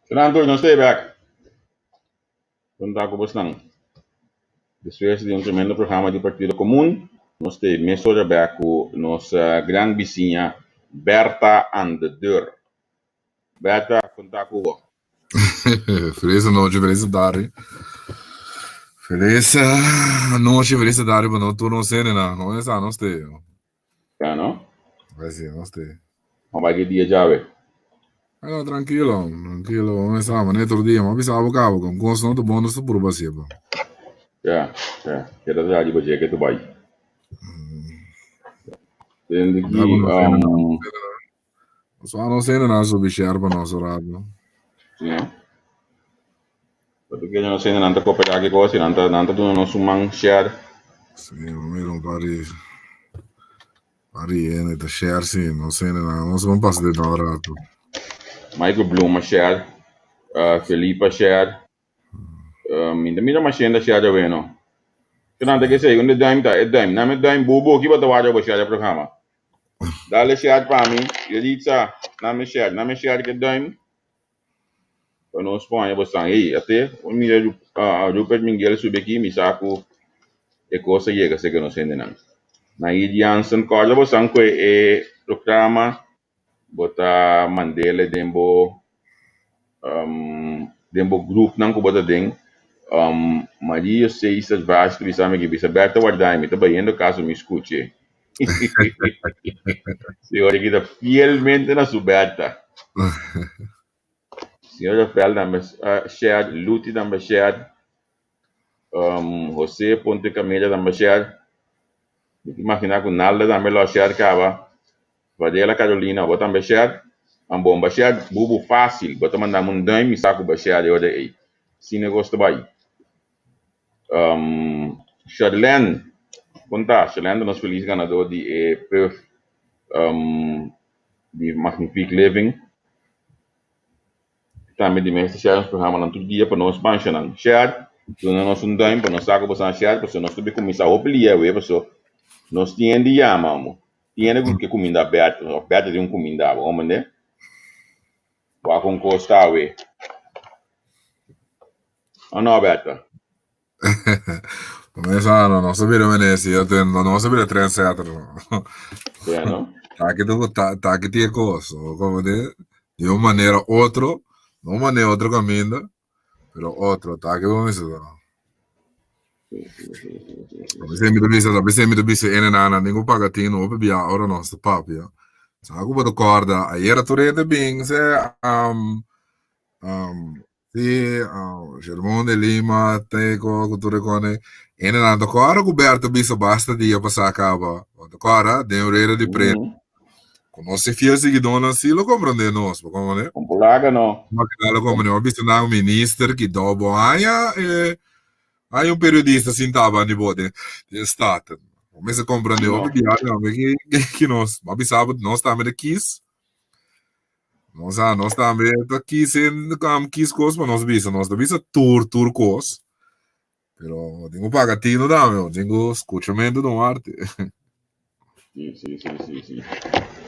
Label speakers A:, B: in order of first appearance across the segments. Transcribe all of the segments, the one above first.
A: Fernando, nos ta bek. Kon ta ku bosnan? Despues di un tremendo programa di Partido Komun, nos ta mesora bek ku nos gran bisiña Bertha aan de deur. Bertha, kon ta ku bo?
B: Feliz anochi, feliz tardi. Feliz anochi, feliz tardi pa no tur nos hendenan. Kon esta nos te?
A: Ya no?
B: Así, nos te.
A: Kon bai ki dia djawe?
B: Bueno, tranquilo, tranquilo. Kon esta, manera tur dia. Ma bisa abo kabo, kon kos no ta bon nos ta purba hasié pa.
A: Ya, ya. Keda traha di bo dje ke ta bai. Tende ki, um,
B: So nos hendenan subi share pa nos un rato.
A: Sí, no? Porque que nos hendenan ta cooperar ki cosa, nan ta nan ta duna nos un man share.
B: Sí, mira un par di par di hende ta share sí, nos hendenan nos ban pasa den un rato.
A: Michael Bloom a share, Felipe a share. Mi ta mira mashenda a share awe no. Nan ta kese, unda duim ta? E duim. Nan e duim bubu ki bo ta warda bo share e programa. Dale share pa mi. Yelitza, nan mi share. Nan mi share ke duim. Pa nos pone bo san. Hey, ate, un mira Rupert Minguel subi aki, mi sa ku e kos a yega serka nos hendenan. Nair Jansen, kòrda bo san ku e programa bo ta mand'é den bo den bo groupnan ku bo ta den. Maria Cesar Vaz ta bisa mi ki bisa Berta warda mi ta bayendo kas mi skuch'é. Señora ki ta fielmente na su Berta. Señor Rafael tambe a share, Luti tambe a share, Jose Ponte Camilla tambe a share. Mi ta imagina ku Nalda tambe lo a share kaba. Fadela Carolina bo tambe share? An bon ba share bubu facil bo ta manda mi un duim mi sa ku ba share e ora ei si negos ta bai. Sharlene kon ta? Sharlene ta nos feliz ganador di e puff di Magnifique Living. Tambe di mes ta share nos programanan tur dia pa nos banshanan share duna nos un duim pa nos sa ku bo sa share pasobra nos ta bin kuminsa hopi lia awe pasobra nos tin hende yama amo. Tiene ku ke kuminda Bert, òf Bert ta tin un kuminda bo, komprendé? Wak un kos ta awe. O no, Berta?
B: Mesa no, no sa bira mene si yo ten, no sa bira trendsetter. No.
A: Bueno.
B: Ta ki tu ta, ta ki tie kos, o komprendé? Di un manera otro, no un manera otro kaminda, pero otro, ta ki bo mester ta. Abese mi ta bisa, abese mi ta bisa ene nana, ningun paga tino, hopi bia ora nos ta papia. Sa ku bo ta korda, ayera tur hende bin se um, um, si, um, Germon de Lima, Teco, ku tur e kone. Ene nana ta korda ku Berto bisa basta dia pasá kaba. Bo ta korda, den un reda di prensa. Ku nos e fiel siguidónan si lo komprondé nos, bo komprondé?
A: Kompolaga no.
B: Bo lo komprondé. Bo bisa nan minister ki do bo haña e. Hay un periodista sintá banda di bo den den Staten. Bo mester komprendé hopi
A: No.
B: biaha tambe ki ki nos a bisa bo nos tambe ta kis. Nos a nos tambe ta kis en kis kos pa nos bisa. Nos ta bisa tur tur kos. Pero tin ku paga tino tambe, bo tin ku skuchamentu ta un arte.
A: Sí, sí, sí, sí, sí.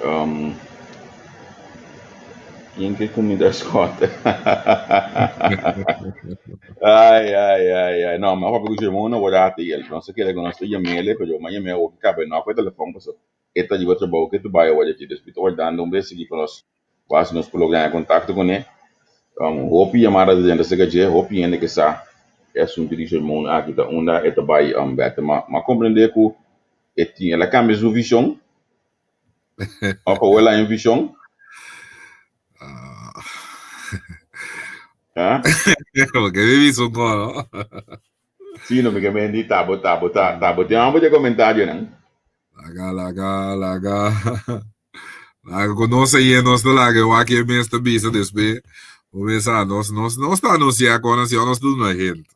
A: Um, ken ke kumida Scott? Ai, ai, ai, ai. No, ma papia ku Jermon no wordate i el. Nos a kere ku nos ta yam'ele, pero ma yam'e awor ki kabe no ku e telefon paso e ta riba trabou ke ta bai awor aki. Dus mi ta wardando un bes aki pa nos Wak nos por logra haña kontakto kuné. Hopi yamada ta drenta serka dje, hopi hende ke sa e asuntu di sermon aki ta unda e ta bai bèter. Ma m'a komprendé ku e tin el a kambia su vishon òf awor el a haña un vishon. Ah?
B: Bo ke bibi su koro.
A: Sí, no mi ke mendi ta bo ta bo ta ta bo tin ambo dje komentarionan.
B: Laga, laga, laga. Laga ku nos a yen nos ta laga e wak e mes ta bisa despues. Bo mes sa nos nos nos ta anuncia kon asi nos ta duna hint.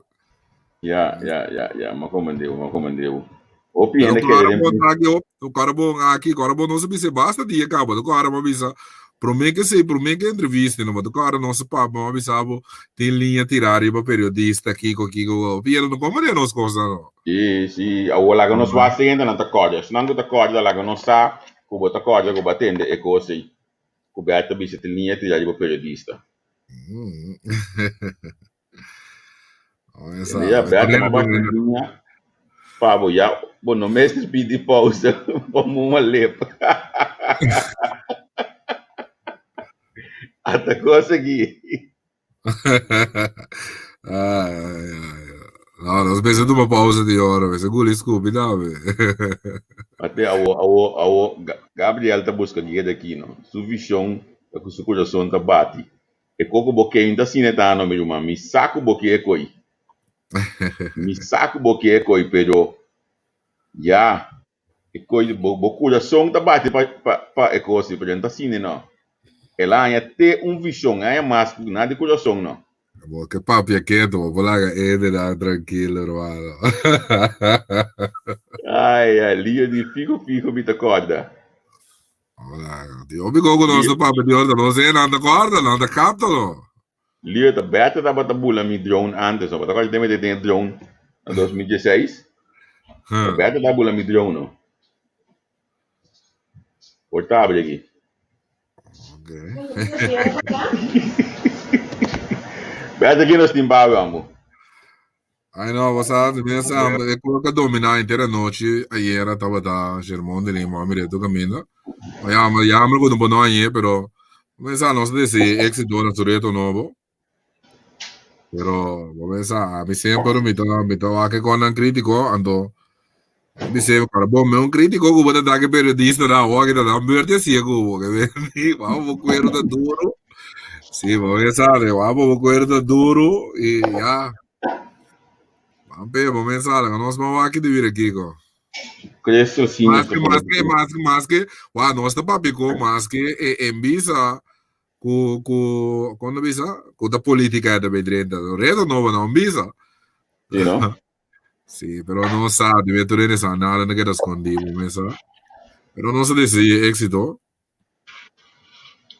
A: Ya, ya, ya, ya, m'a komprendé bo, m'a komprendé bo. Hopi
B: Pero
A: hende kere
B: kòrda
A: den
B: bon aki op, kòrda bon aki, kòrda bon nos a bisa basta dia kaba, ta kòrda m'a bisa promé ke esei, promé ke entrevista no, ta kòrda nos a papia m'a bisa bo tin liña tirá riba periodista kiko kiko, hopi hende no komprendé nos kosnan no.
A: Sí, sí, awor laga nos wak si hendenan ta kòrda, esnan ku ta kòrda laga nos sa ku bo ta kòrda ku bo a tende e kos ei ku Bert ta bisa tin liña tirá riba periodista. Tende ya Bert ta maba tin liña pa bo ya bo no mester pidi pausa pa muma lep. Ata kos aki.
B: Ai, ai, ai. No, nos mester tuma pausa di ora, mester guli scupi tambe.
A: Ate awo, awo, awo, Gabriel ta busca guia di aki, no. Su vision ta cu su curason ta bati. E co cu bo kenta asina e ta no, mi ruman. Mi sa cu bo ke e coi. Mi sa cu bo ke e coi, pero ya, e coi, bo, bo curason ta bati pa, pa, pa e cos, pero no ta asina, no. El a haña te un vision, el a haña mas cu nada di curason, no.
B: Bo ke papia keto, bo por laga ende nan trankilo, hermano.
A: Ai, ai, Lio di fijo fijo mi ta corda.
B: Hola, di obi gogo nos ta papia di ora, no sé, nan ta corda, nan ta capta no.
A: Lio ta beta tabata bula mi drone antes, no? Bo ta corda tempo te tenía drone na 2016? Ta beta ta bula mi drone, no? Por tabla aki.
B: Ok.
A: Beta ki nos tin pawe, amo.
B: Ai no, bo sa, mi sa, e kos ka dominá henter anochi ayera tabata Germón de Lima, a mir'é tur kaminda. Ma yama, yama ku no por no hañ'é, pero mi sa nos ta dese'é éksito na su reto nobo. Pero bo pensa, ami semper mi ta mi ta wak e konnan kritiko, anto mi bis'é, para bo mi un kritiko ku bo ta daki periodista nan awor aki ta nan muerte asie ku bo, ke bini, wou bo kuero ta duro. Sí, bo pensa, wou bo kuero ta duro i ya. Ban pe, bo pensa, laga nos ban wak di bira kiko.
A: Cristo sí
B: Maske, maske, maske, maske, wou nos ta papia ko maske e en bisa Ku ku kon ta bisa? Ku ta politica ta bay drenta. Reto nobo no bisa.
A: Sí, no?
B: Sí, pero no sa, debe tur hende sa, nada no queda escondí, bo mes sa. Pero nos ta desea éxito.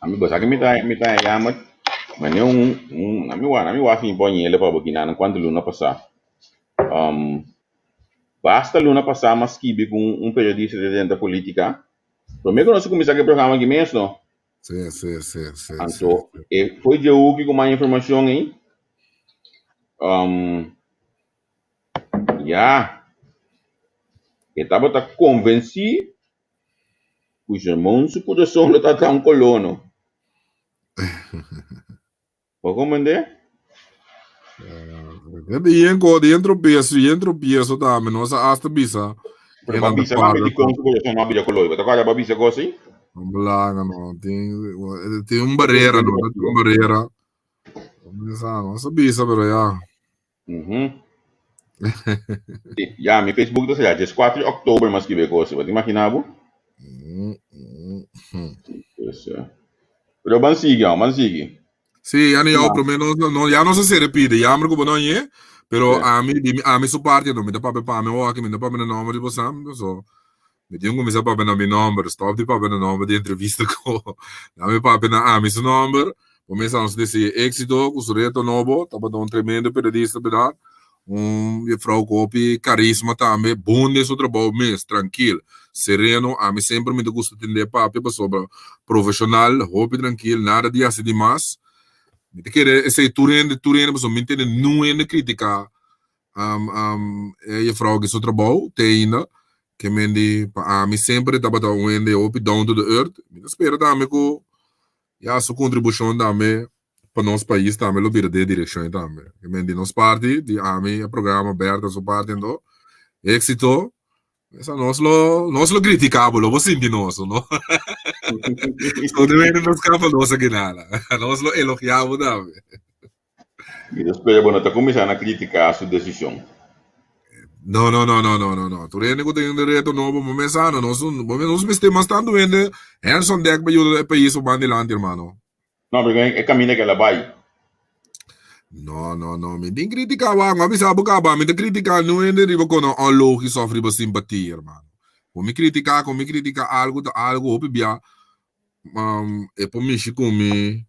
A: Ami bo sa que mi ta mi ta yama mane un un ami wa ami wa fin pon yele pa bo kinan cuanto luna pasá. Um, basta luna pasá m'a skibi ku un periodista de drenta politica. Promé ku nos a kuminsá ku e programa aki mes no.
B: Sí, sí, sí, sí, sí.
A: Anto e foi dje hoki ku mas informashon ei. Um, ya, e tabata konvensí ku Germon su kurason lo tabata un kolono. Bo komprendé?
B: Di yen ko, di yen tropieso, yen tropieso tambe, nos a hasta bisa.
A: Pero pa bisa tambe di kon su kurason no a bira koló. Bo ta kòrda pa bisa kos ei?
B: Belanga no, tin, tin un barera, no, tin un barera. Nos a bisa, pero ya.
A: Ya, mi Facebook ta sera 14 di oktober m'a skibi e kos ei. Bo ta imaginá bo? Pues, pero ban sigui, ban sigui.
B: Sí, ya ni yo, promé nos, no, ya nos a sere pide, jammer ku bo no hañ'é, Pero ami, di ami su parti no, mi ta papia pa mi awor, mi no papia na nomber di bosnan, so mi tin kuminsá papia na mi nomber, stop di papia na nomber di entrevista ku na mi papia na ami su nomber. Bo mester nos desea éxito ku su reto nobo, tabata un tremendo periodista berdad, un juffrouw ku hopi karisma tambe, bon den su trabou mes, trankil, sereno, ami semper mi ta gusta tende papia pasobra profeshonal, hopi trankil, nada di hasi di mas. Mi ta kere esei tur hende, tur hende, pasobra mi no tende niun hende kritiká e juffrouw aki su trabou te ainda, ke men di pa ami semper e tabata un hende hopi down to the earth, mi ta spera tambe ku ya su kontribushon tambe pa nos pais tambe lo bira den e direkshon ei tambe. Ke men di nos parti, di ami e programa Bertha su parti anto, éksito. Esa nos lo, nos lo critica bo, lo bo sinti nos, no? So de vez nos capa nos aquí nada. Nos lo elogia bo tambe.
A: Mi ta spera bo no ta cuminsa na critica su decision.
B: No, no, no, no, no, no, no. Tur hende ku tin un reto nobo, bo mes sa, no, nos, bo mes, nos mester mas tantu hende hands on deck pa yuda e pais pa ban dilanti, hermano.
A: No, porque e caminda que el a bai.
B: No, no, no. Mi tin critica wak. Ma bisa bo caba. Mi ta critica no hende riba kono onlogisch of riba simpatia, hermano. Ku mi critica, ku mi critica algo ta algo hopi bia um, e por mishi ku mi.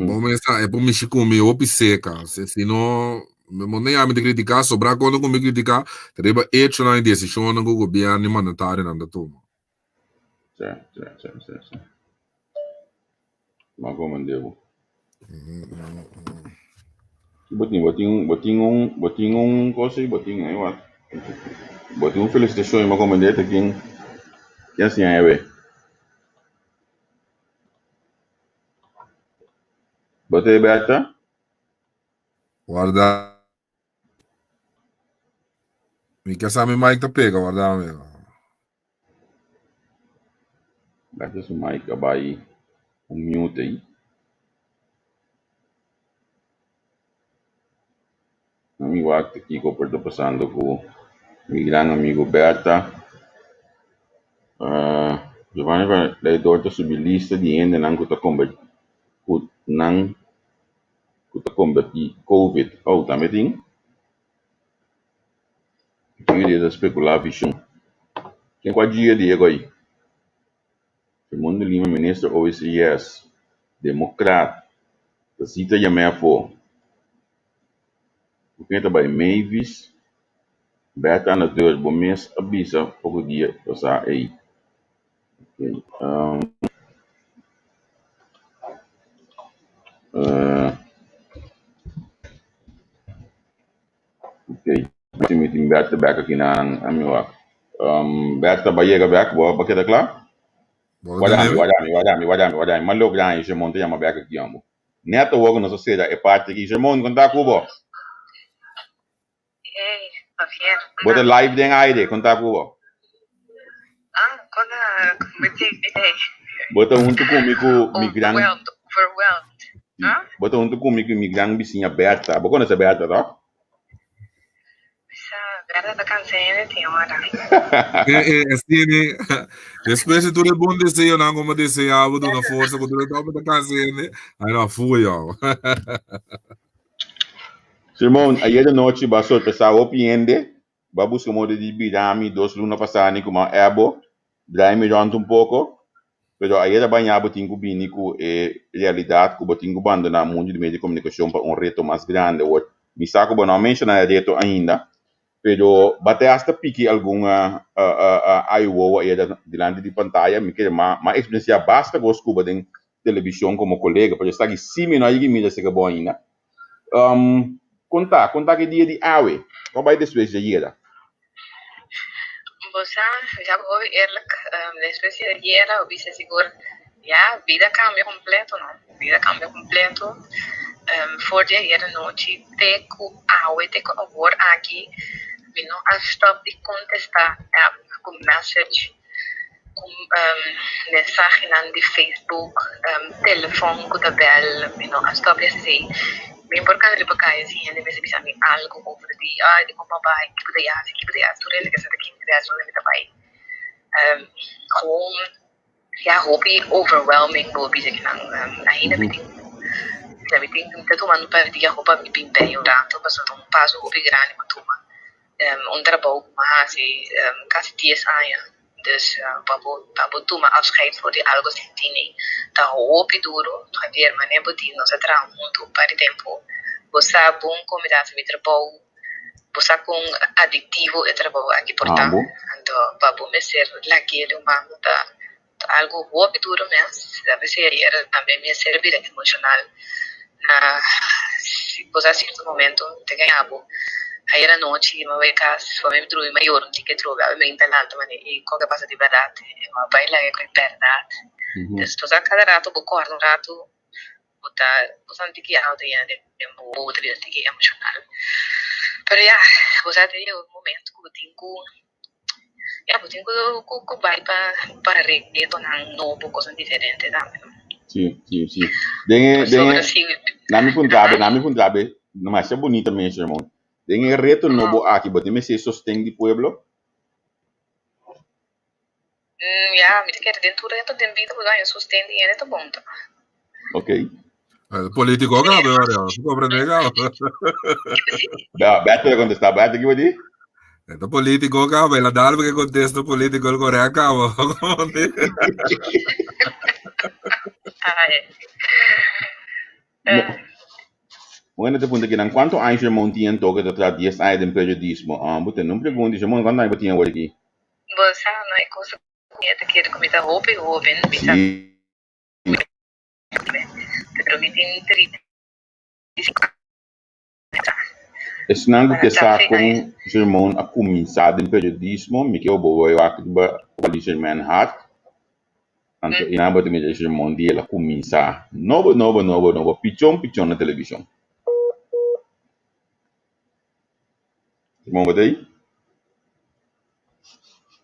B: Bo mesa e por mishi ku mi hopi seca. Si, si no, mi mo no mi ta critica, sobra kono ku mi critica, ta riba echonan y decisionnan ku gobierno y mandatarionan ta tuma.
A: Sí, sí, sí, sí, sí. Ma komende bo. Bo tin, bo tin, bo tin un, bo tin un cosa y bo tin, ay wat. Bo tin un felicitacion y ma komende te kin, kin siña ewe. Bo te Berta?
B: Warda. Mi ke sa mi mic ta pega, warda mi.
A: Berta su mic a bai un mute ei. Mi wak kiko por ta pasando ku mi gran amigo Berta. Giovanni van Leidor ta subi lista di hendenan ku ta ku nan ku ta kombertí Covid. Oh, tambe tin? Tin di ta spekulá vishon. Ken ku a djia Diego ei? Raimundo Lima minister OECS, demokrat, ta sita yam'é afó. Ku ken ta bai Mavis? Berta aan de deur, bo mes a bisa poko dia pasá ei. Okay, um, uh, okay. Si mi tin Berta bek aki nan, ami wak. Um, Berta ba yega bek, bo ba keda kla?
B: Bo
A: Wada mi,
B: tene?
A: wada mi, wada mi, wada mi, wada mi. Ma logra ahí, Germón te llama bek aki, ambo. Net awor ku nos a sera e parti aki. Germón, konta ku bo.
C: Hey, Javier,
A: Bo ta
C: hola.
A: live den aire, konta ku bo.
C: Ah, hola, hey.
A: Bo ta huntu ku mi ku mi gran
C: Overwhelmed, overwhelmed.
A: Sí,
C: Ah?
A: bo ta huntu ku mi ku mi gran bisiña Berta. Bo konosé Berta, tòg?
C: Sa, Berta ta kansa hende tin ora.
B: Eh, eh, así, después de tur e bon deseonan ku mi deseá bo duna forsa ku tur e tóp ta kansa hende, ai no, fui yo.
A: Simon, ayer anochi bo a sorpresá hopi hende. Bo a buska moda di bira mi dos luna pasá ni kuma ebo, draai mi rònt un poko. Pero ayer a bañá bo tin ku bini ku e realidat ku bo tin ku bandoná mundu di medio di komunikashon pa un reto mas grandi. Awor, mi sa ku bo no a menshoná e reto ainda, pero bo a te hasta piki algun aiowowo ayer dilanti di pantaya. Mi kere m'a eksperensiá basta kos ku bo den televishon komo kolega, pero esaki sí mi no a yega mira serka bo ainda. Konta, konta ki dia di awe? Kon bai despues di ayera?
C: Bo sa, ja bo hopi eerlijk, despues di ayera bo bisa sigur, ya, bida cambia completo no, bida cambia completo. For di ayera nochi te cu awe, te cu awor aki, mi no a stop di contesta app cu message. Ku mensahenan di Facebook, telefòn ku ta bèl, mi no a stòp di hasi esei. Mi por kanta riba kaya si hende mester bisa mi algu over di ay dikon bo a bai, ki bo ta hasi, ki bo ta hasi, tur hende ke sa ta kinti bèl unda mi ta bai. Gewoon ya hopi overwhelming bo bisa kinan. Ainda mi tin. Mi tin mi ta tuma un par di dia pa mi bin bij un rato pasobra ta un paso hopi grandi pa tuma. Un trabou ku mi a hasi kasi dies aña. Dus pa bo pa bo tuma afscheid for di algo asina ta hopi duro. Javier, manera bo tin nos a traha hunto un par di tempo. Bo sa bon kon mi ta hasi mi trabou. Bo sa kon adiktivo e trabou aki por ta. Anto pa bo mester lag'é di un banda ta Ta algo hopi duro mes, a veces ayer tambe mi a ser bira emocional na cosa cierto momento te gaña bo. Ayer anochi mi a bay cas pa mi drumi mi a yora un tiki atrobe awe mi a lanta mane e koke a pasa di berdad e no a bay laga e koe berdad. Entonces bo sa cada rato bo corda un rato bo ta bo sa un tiki auto yena den bo bo ta bira un tiki emocional. Pero ya bo sa ta yega un momento cu bo tin cu Ya bo tin ku ku bai pa pa retonan nobo, kosnan diferente tambe no.
A: Sí, sí, sí. Den e, den
C: Pasobra
A: e,
C: si
A: na mi puntrabe,
C: Aha.
A: na mi puntrabe, masha bunita mes, Ramon. Den e reto nobo aki, bo tin mester sosten di pueblo?
C: Ya, mi ta kere den tur reto den bida bo ta haña sosten di hende ta bon ta.
A: Ok.
B: Politico ka be ora, su comprende ka.
A: Ba, Beto ta contesta, Beto ki bo di?
B: Eto politico ka be, la dal porque contesto politico el correa ka bo.
C: Ay.
A: No. Bueno, te punta kinan cuanto años Ramon tin anto que ta tra 10 años den periodismo? Ah, bo ten un pregunta, Ramon, cuanto años bo tin awor aki?
C: Bo sa no e cosa cu mi ta kere cu mi ta hopi hoben, mi ta
A: Sí.
C: Pero mi tin 35 aña.
A: Esnan ku ke
C: Ta
A: sa
C: fe
A: kon
C: aña.
A: Germon a kuminsá den periodismo, mi ke bo bai wak riba Wally Germain Hart. Anto i nan bo ta mira Germon di el a kuminsá nobo nobo nobo nobo pichon pichon na televishon. Germon bo ta ei?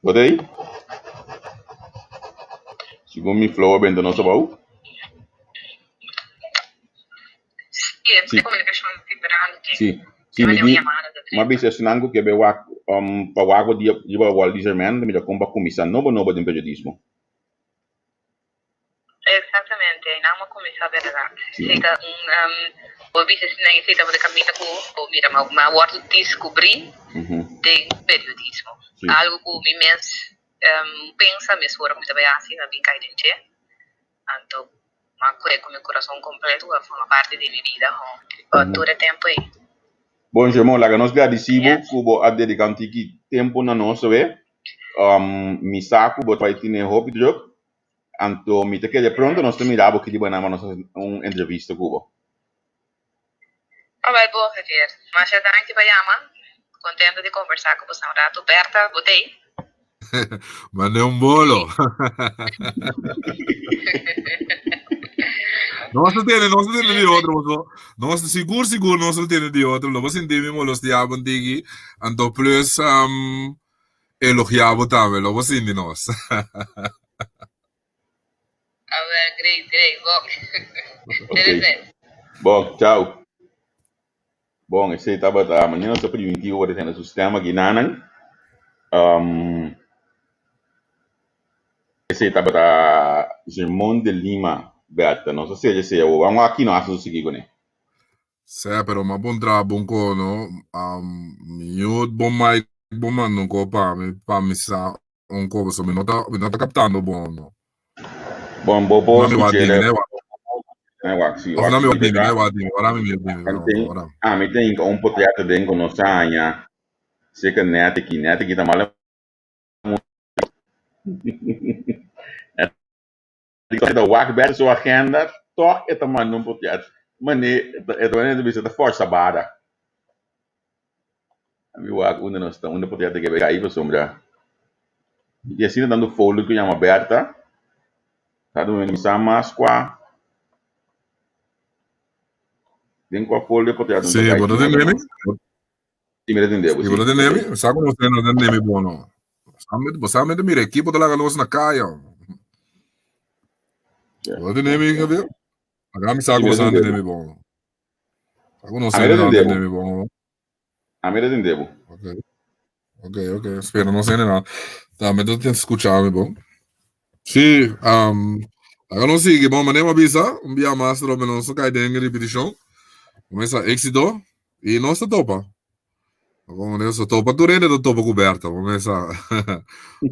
A: Bo ta ei? Segun mi flow a benta nos abou.
C: Sí, e
A: Sí.
C: komunikashon temprano tin.
A: Sí, sí,
C: Te
A: mi
C: manda un
A: di,
C: yamada ta
A: m'a
C: drenta.
A: bisa esnan ku ke be wak pa wak bo dia riba Walt Disney ta mira kon pa kuminsá nobo nobo den periodismo.
C: Exactamente, einan m'a kuminsá bèrdat.
A: Sí.
C: Esei ta un, bo bisa si nan esei tabata kaminda ku bo mira m'a m'a wòrdu diskubrí den periodismo.
A: Sí.
C: Algu ku mi mes pensa mesora ku mi ta bai hasi, m'a bin kai den dje. Anto m'a kue ku mi kurason kompleto ku a forma parti di mi bida tur e tempu ei.
A: Bon Germon, laga nos gradisí bo
C: Yes.
A: ku bo a dediká un tiki tempu na nos awe. Mi sa ku bo ta bai tene hopi druk, anto mi ta kere pronto nos ta mira bo kiri bo nan pa nos hasi un entrevista ku bo.
C: Awel bo, Javier. Masha danki pa yama. Kontento di kombersá ku bo un ratu. Bertha, bo t'ei?
B: Mandé un bolo. Nos ta tene, nos ta tene di otro, boso. Nos sigur, sigur nos ta tene di otro. Lo bo sinti mi molestiá bo tiki. Anto plus um, elogiá bo tambe. Lo bo sinti nos.
C: Awel, great, great. Bon.
A: Ok. Bon, chao. Bon, esei tabata manera nos a primintí ora tene su stem aki nanan. Um, esei tabata Germon de Lima Berta. Nos a seri esei awor. Vamos aki no hasta su sigui kuné.
B: Sè, pero m'a puntra bon ko, no? Um, mute bon mic bon manda un ko pa mi, pa mi sa un ko, so mi no ta, mi no ta captando bon, no.
A: Bon, bo por
B: Na mi wa
A: skuch'é
B: dimi, ne wa.
A: Ne wak, si,
B: Of
A: wak
B: na mi wa
A: si
B: dimi, ne
A: beka.
B: wa dimi, ora mi mi dimi,
A: Ami
B: no,
A: tin,
B: ora.
A: ami tin un potreto den ku nos haña seka nèt aki, nèt aki ta mala Nèt ta wak bèt su agenda, tòg e ta manda un potret. Mané, e ta manera ta bisa ta forsa bara. Ami wak unda nos ta, unda potret a kai pasobra i asina tantu folder ku yama Berta, ta duna mi sa mas kua den kua folder potret no ta
B: Sí,
A: kai
B: bo ta
A: ki
B: tende mi?
A: Sí, mi ta tende bo,
B: Sí, bo
A: sí.
B: ta tende mi? Sa ku nos no tende mi bo no. Bo sa mi ta mira ekipo ta laga nos na kaya. Bo ta tende mi, Javier? Aga mi sa
A: Sí,
B: ku
A: mi
B: bo
A: ta
B: sa
A: tende
B: tende
A: bo.
B: mi bo. Sa ku nos
A: A mi ta
B: no
A: tende bo.
B: tende mi bo.
A: A mi ta tende bo.
B: Ok. Ok, ok. Spera no sende nada. Tambe ta te escucha mi bo. Sí, um, Laga nos sigui, bon, manera mi a bisa, un bia mas trobe nos a kai den ripitishon. Kumesa éksito i nos ta topa. Como nos ta topa, tur hende ta topa ku Berta, kumesa.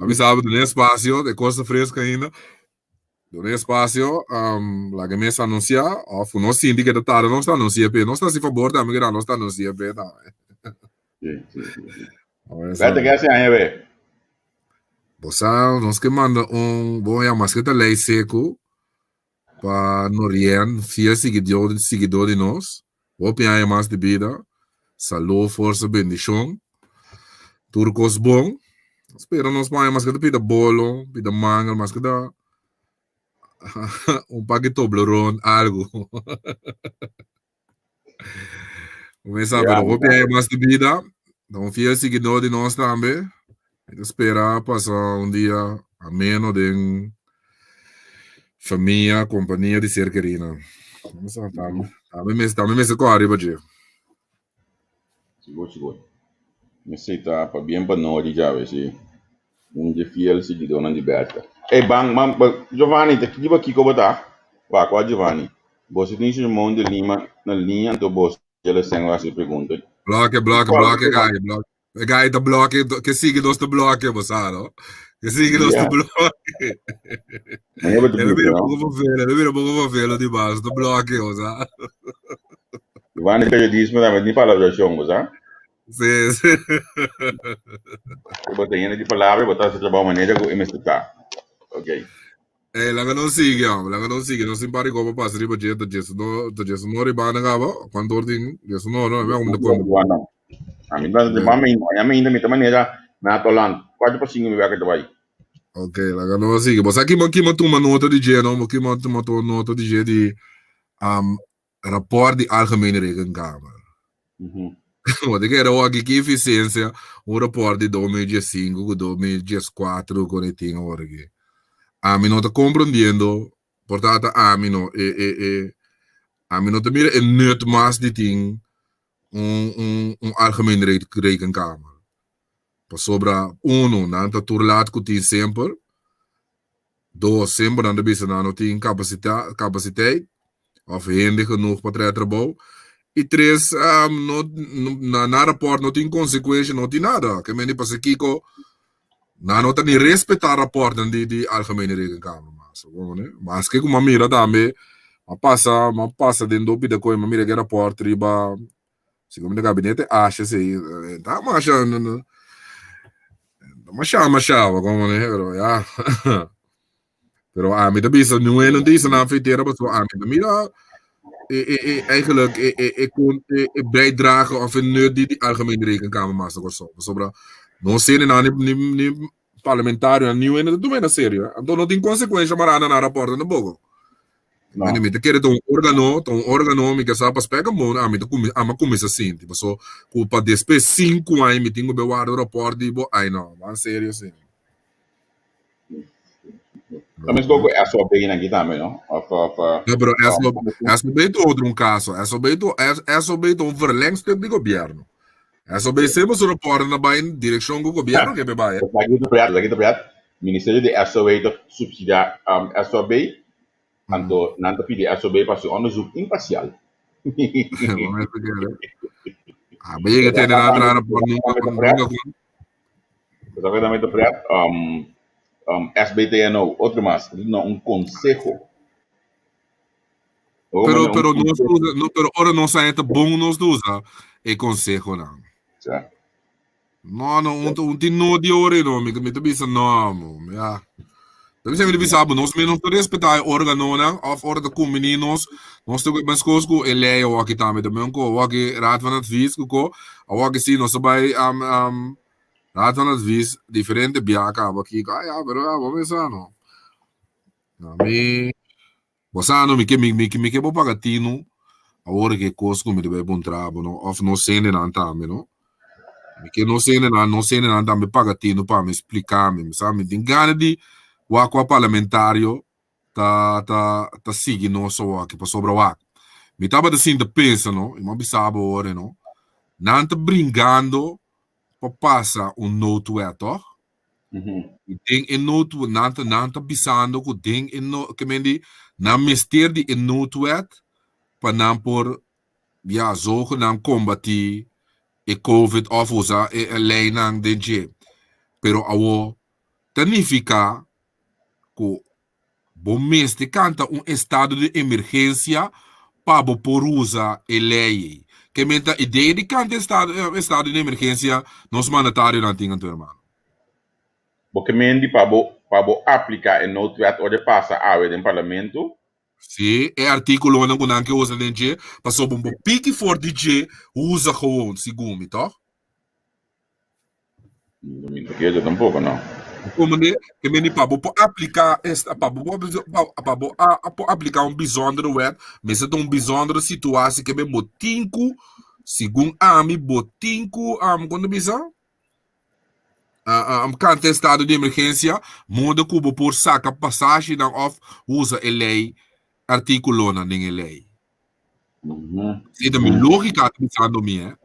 B: A bisa bo duna espasio, e kos ta fresko ainda. Duna espasio, laga e mes anunsiá, òf ku nos sinti ke ta tarda nos ta anunsiá p'e. Nos ta hasi fabor tambe ku nos ta anunsiá p'e tambe.
A: Sí, sí, sí, sí. Berta, ke hasi aña be?
B: Bo sa, nos ke manda un, bon ya maske ta lei seku pa Norien, fiel siguidor, siguidor di nos. Hopi aña mas di bida, salú, forsa, bendishon. Tur kos bon. Spera nos paña maske ta pida bolo, pida mangel, maske ta un paki Toblerone, algu. Mesa, pero hopi aña mas di bida. Ta un fiel siguidor di nos tambe. Mi ta spera pasa un dia ameno den famia, kompania di ser kerina. Mesa, tambe, tambe mes, tambe mester kòrda riba dje.
A: Sigur, sigur. Mester ta pabien pa Nori djawe, si. Un dje fiel siguidónan di Berta. Ey ban, ban, ban, Giovanni, ta riba kiko bo ta? Wak, wak Giovanni. Boso tin Simon de Lima na liña anto boso dje lesen lo hasi pregunta.
B: Bloke, bloke, bloke e gai, bloke. E gai ta bloke, ke sigui nos ta bloke, bo sa, no? Ke sigui nos ta bloke.
A: Mañana bo ta
B: El a
A: bisa,
B: bira
A: no?
B: poko vervelo, el a bira poko vervelo di mas, ta bloke, bo sa.
A: Giovanni, periodismo tambe tin palabrashon, bo sa?
B: Sí, sí.
A: Bo ta yena di palabra, bo ta hasi trabou manera ku e mester ta. Ok.
B: Eh, laga nos sigui, hombre, laga nos sigui. Nos tin par di kopa pasa riba dje, ta djes no, ta djes no riba na kaba. Kuantu or tin? Djes no, no, mi ta konta.
A: A mi ta ba mi, a mi mi ta manera na Toland. Kuarto pa sinku mi wèker ta bai.
B: Ok, laga nos sigui. Bo sa kima kima tuma nota di dje, no? Bo kima tuma nota di dje di um, rapport di Algemene Rekenkamer. Bo ta kere wak ki eficiencia un rapport di 2015 ku 2014 ku e tin awor aki. Ami no ta comprendiendo, por ta ami no, e, e, e, ami no ta mira e nut mas di tin un, un, un Algemene Rekenkamer. Pasobra, uno, nan ta tur laat ku tin semper. Dos, semper nan ta bisa nan no tin kapasita, kapasiteit òf hende genoeg pa traha trabou. I tres, no, na nan rapòrt no tin konsekuensha, no tin nada. Ke mende pasa kiko nan no ta ni respetá rapòrtnan di di Algemene Rekenkamer mas. Maske ku mi a mira tambe, mi a pasa, mi a pasa den dos pida koe, mi a mira ke rapòrt riba Segun de gabinete asha si ta masha masha masha como ne pero ya pero ami ta bisa nu no ta na frontera paso ami ta mira e e e eigenlijk e e e kon e e bijdrage of e nut di di Algemene Rekenkamer mas na Kòrsou pasobra no sende nan ni ni parlamentario ni niun hende ta tuma na serio anto no tin konsekuensha mará na nan rapòrt tampoco.
A: No.
B: Mi ta kere ta un organo, ta un organo, mi ke sa pa spek bon, ami ta kumi, ami a kuminsá sinti, paso ku pa despues sinku aña mi tin ku be warda rapòrt di bo, ai no, ban serio si.
A: Ta meskos ku SOB nan aki tambe, no? Of, of,
B: No, pero SOB, SOB ta otro un kaso, SOB ta, SOB ta un verlengstuk di gobièrnu. SOB semper su rapòrtnan ta bai en direkshon ku gobièrnu ke be bai.
A: Esaki ta pret, esaki ta pret. Ministerio di SOB ta subsidiá SOB Anto nan ta pidi SOB pa hasi onderzoek imparcial.
B: Ah, ba yega tene nan traha rapport nunca nunca con.
A: Esaki tambe ta pret. SBTNO, otro mas, ta duna un conseho.
B: Pero pero nos usa, no, pero ora nos a ta bon nos ta usa e consehonan.
A: Ja.
B: No, no, un, un tin no di ore no, mi, mi ta bisa no, mo, ja. Ta bisa mi ta bisa bo, nos menos ta respetá e órganonan, of ora ta kumbiní nos, nos ta meskos ku e lei awaki tambe, ta men ku awaki Raad van Advies ku ko, awaki si nos ta bai um, um, Raad van Advies diferente bia kaba kiko, ah ja, pero ja, bo mesa no. Na mi, Bo sa no, mi ke mi mi ke bo paga tinu awor ke kos ku mi ta bai puntra bo no, òf nos hendenan tambe no. Mi ke nos hendenan, nos hendenan tambe paga tinu pa mi splika mi. Mi sa mi tin gana di wak kua parlamentario ta ta ta sigui nos awor pasobra wak. Mi tabata sinta pensa no, i mi a bisa bo awor no, nan ta bringando pa pasa un noodwet tòg? I den e noodwet, nan ta nan ta bisando ku den e no ke men di nan mester di e noodwet pa nan por ya zogenaamd kombatí e covid òf usa e leinan den dje. Pero awor ta nifiká ku bo mester kanta un estado di emergensia pa bo por usa e lei ei. Ke men ta idea di kanta estado estado di emergensia nos mandatarionan tin anto hermano.
A: Bo ke men di pa bo pa bo apliká e noodwet ora e pasa awe den parlamento?
B: Sí, e artíkulonan ku nan ke usa den dje, pasobra bo piki for di dje usa gewoon, segun mi, tòg?
A: Mi no kere tampoco, no.
B: Como ne, ke meni pa bo por aplica esta, pa bo pa bo a por aplica un bijzondere wet, mester ta un bijzondere situatie ke men bo tin ku, segun ami, bo tin ku, um, kon ta bisa? Uh, um, kanta estado di emergencia, modo ku bo por saka pasashinan of usa e lei, artíkulonan den e lei. Sí, ta mi lógica ta bisando mi, eh.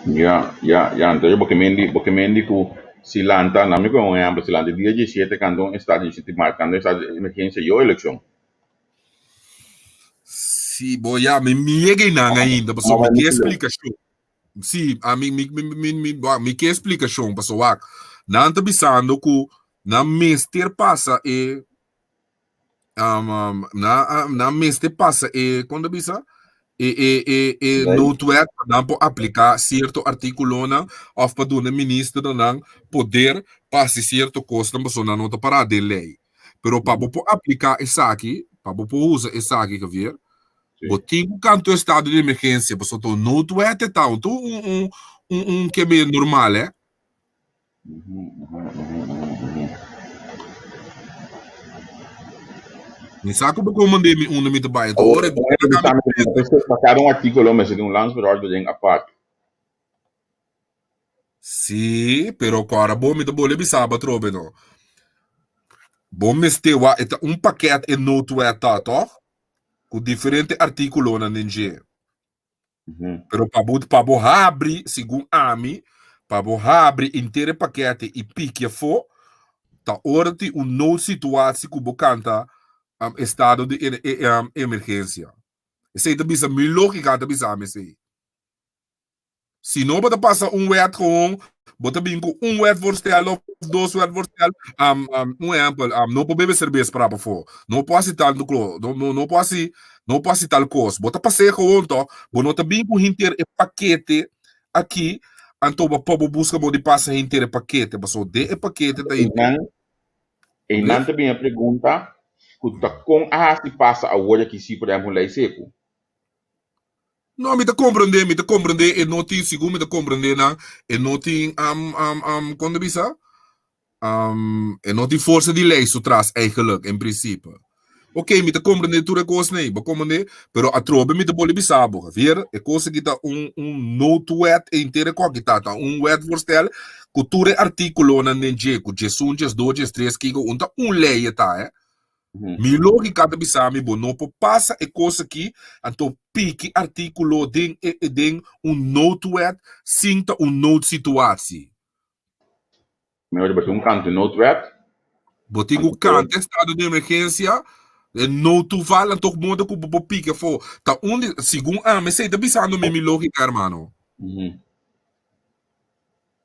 A: Ja, ja, ja. Entonces bo ke mendi, bo ke mendi ku si lanta, na mi con un ejemplo, si lanta dia 17 kando un estado 17 maart kando un estado de emergencia yo eleccion.
B: Sí, bo ya, mi mi yega einan ainda, pasobra mi ke explicacion. Sí, a mi mi mi mi mi bo, mi ke explicacion, pasobra wak, nan ta bisando ku nan mester pasa e Um, um, na, um, na mester pasa e, kon ta bisa? E, e, e, e
A: Lei.
B: noodwet pa nan por apliká sierto artíkulonan òf pa duna ministernan poder pa hasi sierto kosnan pasobra nan no ta pará den lei. Pero pa bo por apliká esaki, pa bo por usa esaki, Javier,
A: Sí.
B: bo tin ku kanta un estado di emergensia pasobra ta un noodwet e ta, un ta un, un, un, un keme normal, eh. Mi sa ku bo komand'é mi unda mi ta bai, anto ora bo ta laga mi pensa.
A: Pa kada un artíkulo mester tin un landsverordening apart.
B: Sí, pero ku ora bo mi ta bolbe bisa bo atrobe no. Bo mester wak e ta un pakèt e noodwet ta, tòg? Ku diferente artíkulonan den dje. Pero pa bo, pa bo habri, segun ami, pa bo habri inter e pakete i piki afó, ta ora tin un noodsituatie ku bo kanta um, estado di um, emergensia. Esei ta bisa, mi lógika ta bisa mi esei. Si no bo ta pasa un wet gewoon, bo ta bin ku un wetvoorsstel of dos wetvoorsstel. Um, um, un ehempel, um, no por bebe serbes para pafó. No por hasi tantu klo, no, no, no por hasi, no por hasi tal kos. Bo ta pas'é gewoon to, bo no ta bin ku hinter e pakete aki, anto bo pa bo buska bo di pasa hinter e pakete, pasobra den e pakete ta hinter.
A: Einan, einan ta bin e pregunta ku ta kon a hasi pasa awor aki si por ehempel un lei seku.
B: No, mi ta comprende, mi ta comprende e no tin, segun mi ta comprende nan, e no tin, um, um, um, kon ta bisa? Um, e no tin forsa di ley su tras eigenlijk, in principe. Ok, mi ta comprende tur e kosnan ei, bo comprende? Pero atrobe mi ta bolbe bisa bo, Javier, e kos aki ta un, un noodwet, e intere koki ta, ta un wetvoorsstel ku tur e artíkulonan den dje, ku djesun, djesdos, djestres, kiko, un ta un ley e ta, eh. Mi lógika ta bisa mi bo no por pasa e kos aki anto piki artíkulo den e den un noodwet sin ta un noodsituatie.
A: Mehor bo tin un kanta noodwet.
B: Bo tin ku kanta estado di emergensia den noodtoeval anto modo ku bo por piki afó. Ta un di segun ami esei ta bisando mi mi lógika hermano.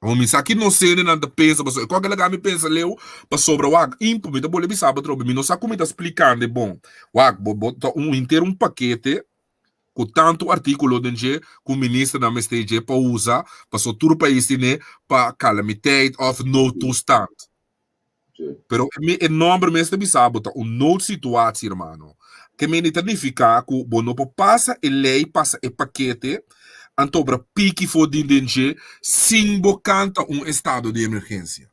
B: Amo mi sa ki nos hendenan ta pensa pasobra e kòke laga mi pensa leu pasobra wak impo mi ta bolbe bisa bo atrobe mi no sa ku mi ta splikando e bon wak bo bo ta un henter un pakete ku tantu artikulo den dje ku ministernan mester dje pa usa pasobra tur pais tine pa kalamiteit òf noodtoestand. Pero e nomber mes ta bisa bo ta un noodsituatie, hermano. Ke mende ta nifiká ku bo no por pasa e lei, pasa e pakete, anto bra piki for di den dje sin bo kanta un estado di emergensia.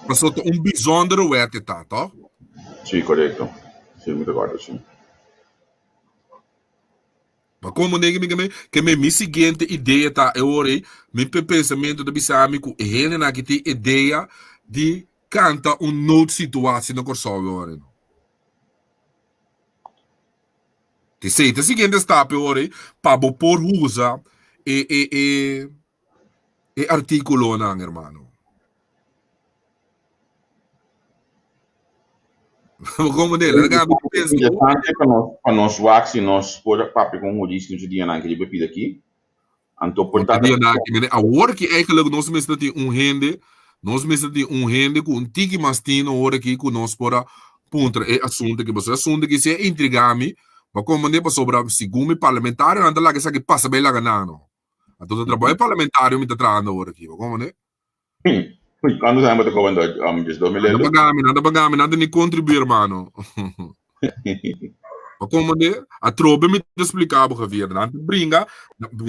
B: Pasobra ta un bijzondere wet e ta, tòg?
A: Sí, korekto. Sí, mi ta kòrda, sí.
B: Ma komo negi mi ke ke mi mi siguiente idea ta e ora ei, mi pensamentu ta bisa mi ku e hendenan aki tin idea di kanta un noodsituatie na Kòrsou e ora ei. Esei ta e siguiente stap e ora ei pa bo por usa E e e e artíkulonan, hermano. Como de, larga mi pensa.
A: Interesante pa nos, pa nos wak si nos por papia con jurista un dia nan que pida aqui. Anto por
B: ta dia nan que awor que eigenlijk nos mester tin un hende, nos mester tin un hende ku un tiki mas tino ora aki ku nos por a puntra e asunto ki pasobra e asunto ki si a intriga mi, pa como de pasobra segun mi parlamentarionan ta laga esaki pasa bay laga nan no. Anto ta trabou e parlamentario mi ta trahando awor aki, pa como de.
A: Cuando saben bo ta cobra anto? 12 mil
B: Nan ta paga mi, nan ta paga mi, nan ta ni contribuir hermano. Pa como de, atrobe mi ta splica bo Javier, nan ta bringa,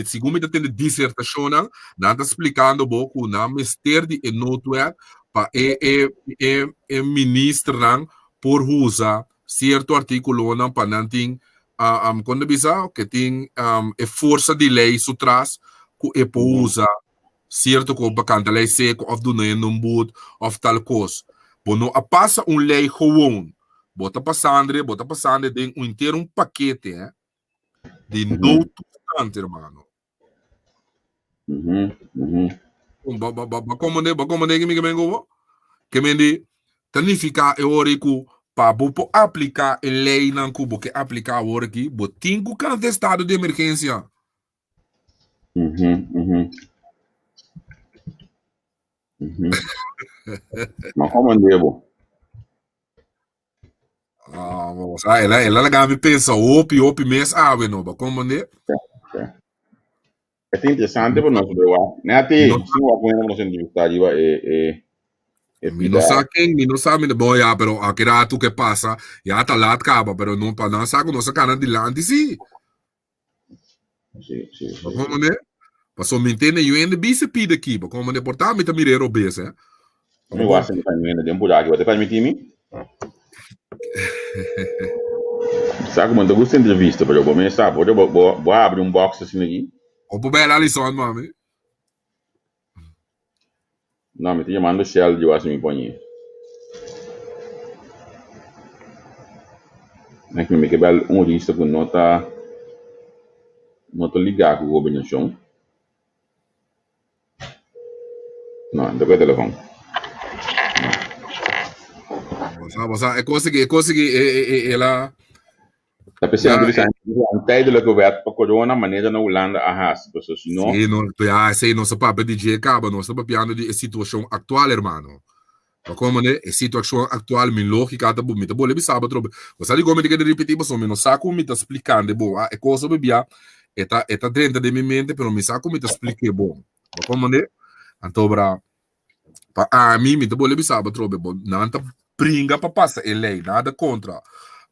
B: segun mi ta tende disertacionnan, nan ta splicando bo cu nan mester di e noodwet pa e e e e ministernan por usa cierto articulonan pa nan tin um, con ta bisa, ke tin um, e forsa di ley su tras cu e por usa Cierto cu pa canta ley seco of duna hende un boet of tal cos. Bo no a pasa un ley gewoon. Bo ta pasandre, bo ta pasandre den un henter un pakete, hè, di noodtoestand, hermano. Ba, ba, ba, ba comprende, ba comprende ki mi ke men ku bo? Ke men di, ta nifica e ora ei ku pa bo por aplica e leynan ku bo ke aplica awor aki, bo tin ku canta estado di emergencia.
A: Ma como andebo?
B: Ah, vamos. Ah, ela, ela laga mi pensa hopi, hopi mes awe no, ba como ande?
A: É interessante para nós ver wa. Nati,
B: No.
A: si wa bueno nos entrevistar iba e e e
B: Mi no sa ken, mi no sa, mi no, bo ya, pero a que rato que pasa, ya ta laat caba, pero no pa nan sa ku nos a cana dilanti sí.
A: Sí, sí, sí.
B: Como ne? Paso mi ntende yo ende bise pide ki, ba como ne porta mi ta mire robes, eh.
A: Mi wasa mi pa mi den puraki, bo te permiti mi? Sa como te gusta entrevista, pero bo me sa, bo bo bo, bo abre un box asina aquí.
B: O po bela Alison, mami.
A: No, mi ta yamando Shell di wak mi poñe. Nek mi ke bel un rista ku no ta no ta ligá ku gobernashon. No, no ta ku e telefòn.
B: Bo sa, bo sa, e kos aki, e kos aki, e, e, e, el a,
A: Ta p'esei nan ta bisa un tijdelijke wet pa corona manera na Hulanda a hasi, pasobra si no.
B: Sí, no, ya esei nos a papia di dje kaba, nos ta papiando di e situashon aktual, hermano. Pa komo ne, e situashon aktual, mi lógika ta bo, mi ta bole bisa bo atrobe. Bo sa dikon mi ta keda ripití? Pasobra mi no sa ku mi ta splikando bon. Ah, e kos a bibia, e ta, e ta drenta den mi mente, pero mi sa ku mi ta splik'é bon. Pa komo ne? Anto bra, Pa ami, mi ta bole bisa bo atrobe, bo nan ta bringa pa pasa e ley, nada contra.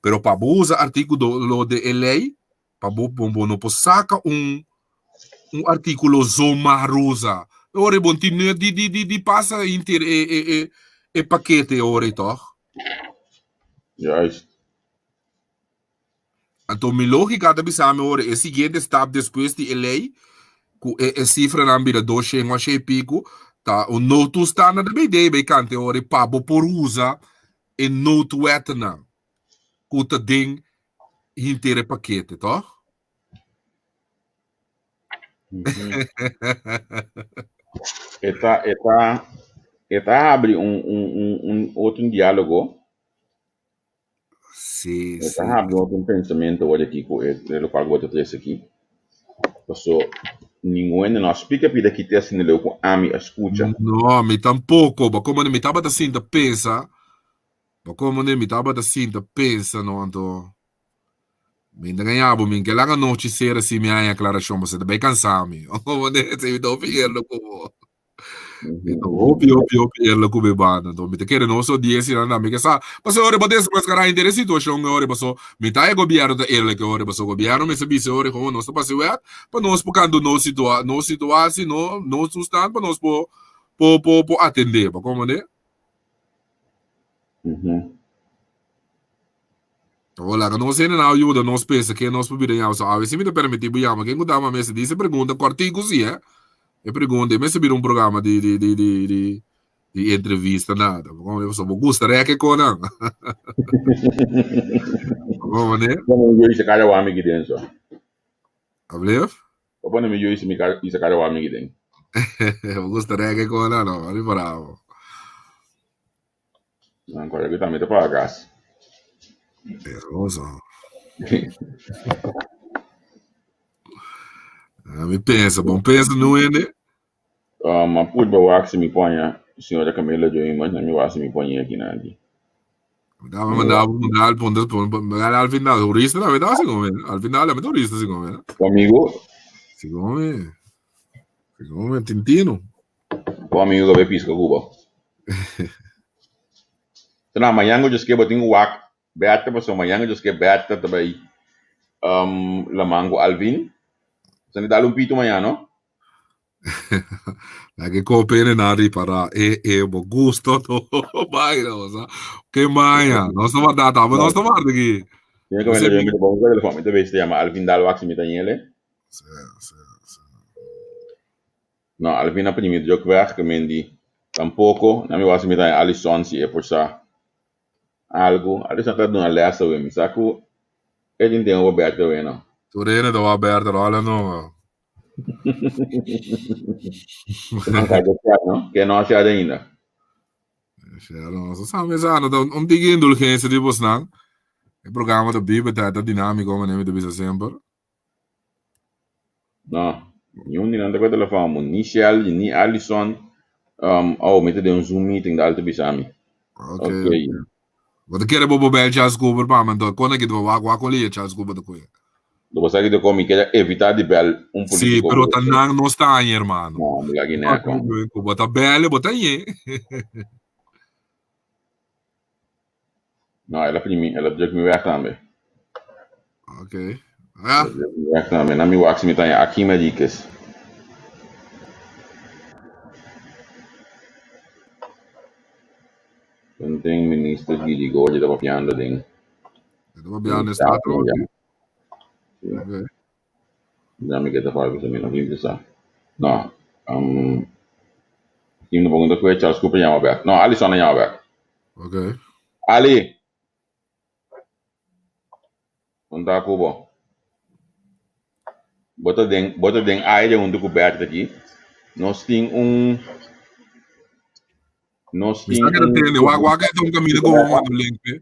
B: Pero pa bo usa articulo de e ley, pa bo, bo, bo no por saca un, un articulo zomaar usa. Ora bo tin nut di, di, di, di pasa inter e, e, e, e pakete ora toch?
A: Juist.
B: Anto mi lógika ta bisa mi ora e siguiente stap despues di e lei, ku e e sifranan bira dos shen o shen i piku, ta un noodtoestand na de BD bay kante ora pa bo por usa e noodwetnan ku ta den hinter e pakete, toch?
A: E ta e ta e ta habri un un un un otro diálogo.
B: Sí,
A: E ta
B: sí.
A: habri otro pensamiento awor aki ku e e lokual ku bo ta trese aki. Paso ningun hende no a splika pida ki te asina leu ku ami a skucha.
B: No, mi tampoko. Bo komo mi tabata sinta pensa, bo komo mi tabata sinta pensa no, anto mi ta gaña bo, mi ke laga nochi sera si mi haña aklarashon, pasobra ta bai kansa mi. Komo si mi ta hopi eerlijk ku bo. Mi ta hopi, hopi, hopi eerlijk ku mi banda. Anto mi ta kere nos audiencia nan tambe ke sa. Pasobra ora bo desmascará henter e situashon e ora paso mi ta e gobierno ta eerlijk e ora paso gobierno mester bisa e ora komo nos ta pasa e wet pa nos por kantu nos situa nos situatie no nos toestand pa nos por por por por atendé. Bo komprende? Hola, ka nos hende nan yuda nos pensa ke nos por bira yama. So awe si mi ta permiti bo yama ken ku dama mester di se pregunta kortiku si eh. E pregunta e mester bira un programa di di di di di di entrevista nada. So bo gusta reke konan. Como ne?
A: Como yo hice cada wami ki denso.
B: Ablef?
A: pone mi yu mi kar isa kar wa mi den.
B: Bo gusta reggae ko na no, ari bravo.
A: Ancora que también te paga gas.
B: Hermoso. Ah, mi pensa, bom pensa no ende.
A: Ma put ba wax mi ponha, senhora Camila Joima, na mi wax mi ponha aqui na aqui.
B: Dame mandar mandar al punto, al final, jurista, la verdad, así como, al final, la jurista, así como.
A: Amigo?
B: Así como, así como, Tintino.
A: O amigo que pisca Cuba. Na mañana yo que botin wak, beata paso mañana yo que beata também. La mango Alvin. Se ne dá un pito mañana, no?
B: La que copene nari para e e bo gusto to vai no sa que maya no sto guardata ma no sto guarda qui.
A: Tiene que me lo pongo telefone, te se llama Alvin Dalwax mi tanyele.
B: Sì, sì, sì.
A: No, Alvin a primi druk weg, que mendi tampoco, na mi was mi tany Alison si e por sa algo, Alison tá dando lesa we mi saco ele tem o Roberto we no.
B: Torene do Roberto, olha no.
A: Não cai do céu, no? Que não acharam ainda.
B: Acharam, só sabe, mas um diga indulgência de você não. O programa da Bíblia tá dinâmico, como nem me deve sempre.
A: Não, nenhum de nada com o telefone, ni Shell, ni Alison. Oh, me te deu um Zoom meeting da Alto Bisami.
B: Ok. Ok. Wat quer bobo bel Charles Cooper pa man to kona ki do wa wa koli Charles Cooper to koe.
A: Do você que come quer evitar de bel um
B: político. Sí, pero tanang no está aí, hermano.
A: No, mira aquí
B: ne. Bota bele, bota aí.
A: No, ela primi, ela druk me weg também.
B: Ok. Ah.
A: Weg também. Na mi wax mi tanya aqui medicas. Não tem ministro de Gorde da papiando ding.
B: Da papiando está ok. Ok.
A: Dame que te falo que não vim pensar. No. Team no pergunta que Charles Cooper chama back. No, Ali só não chama back.
B: Ok.
A: Ali. Onde Cuba? Bota den, bota den aire onde coberto aqui. Nós tem um Nós
B: tem um wa wa que tem um caminho com um link.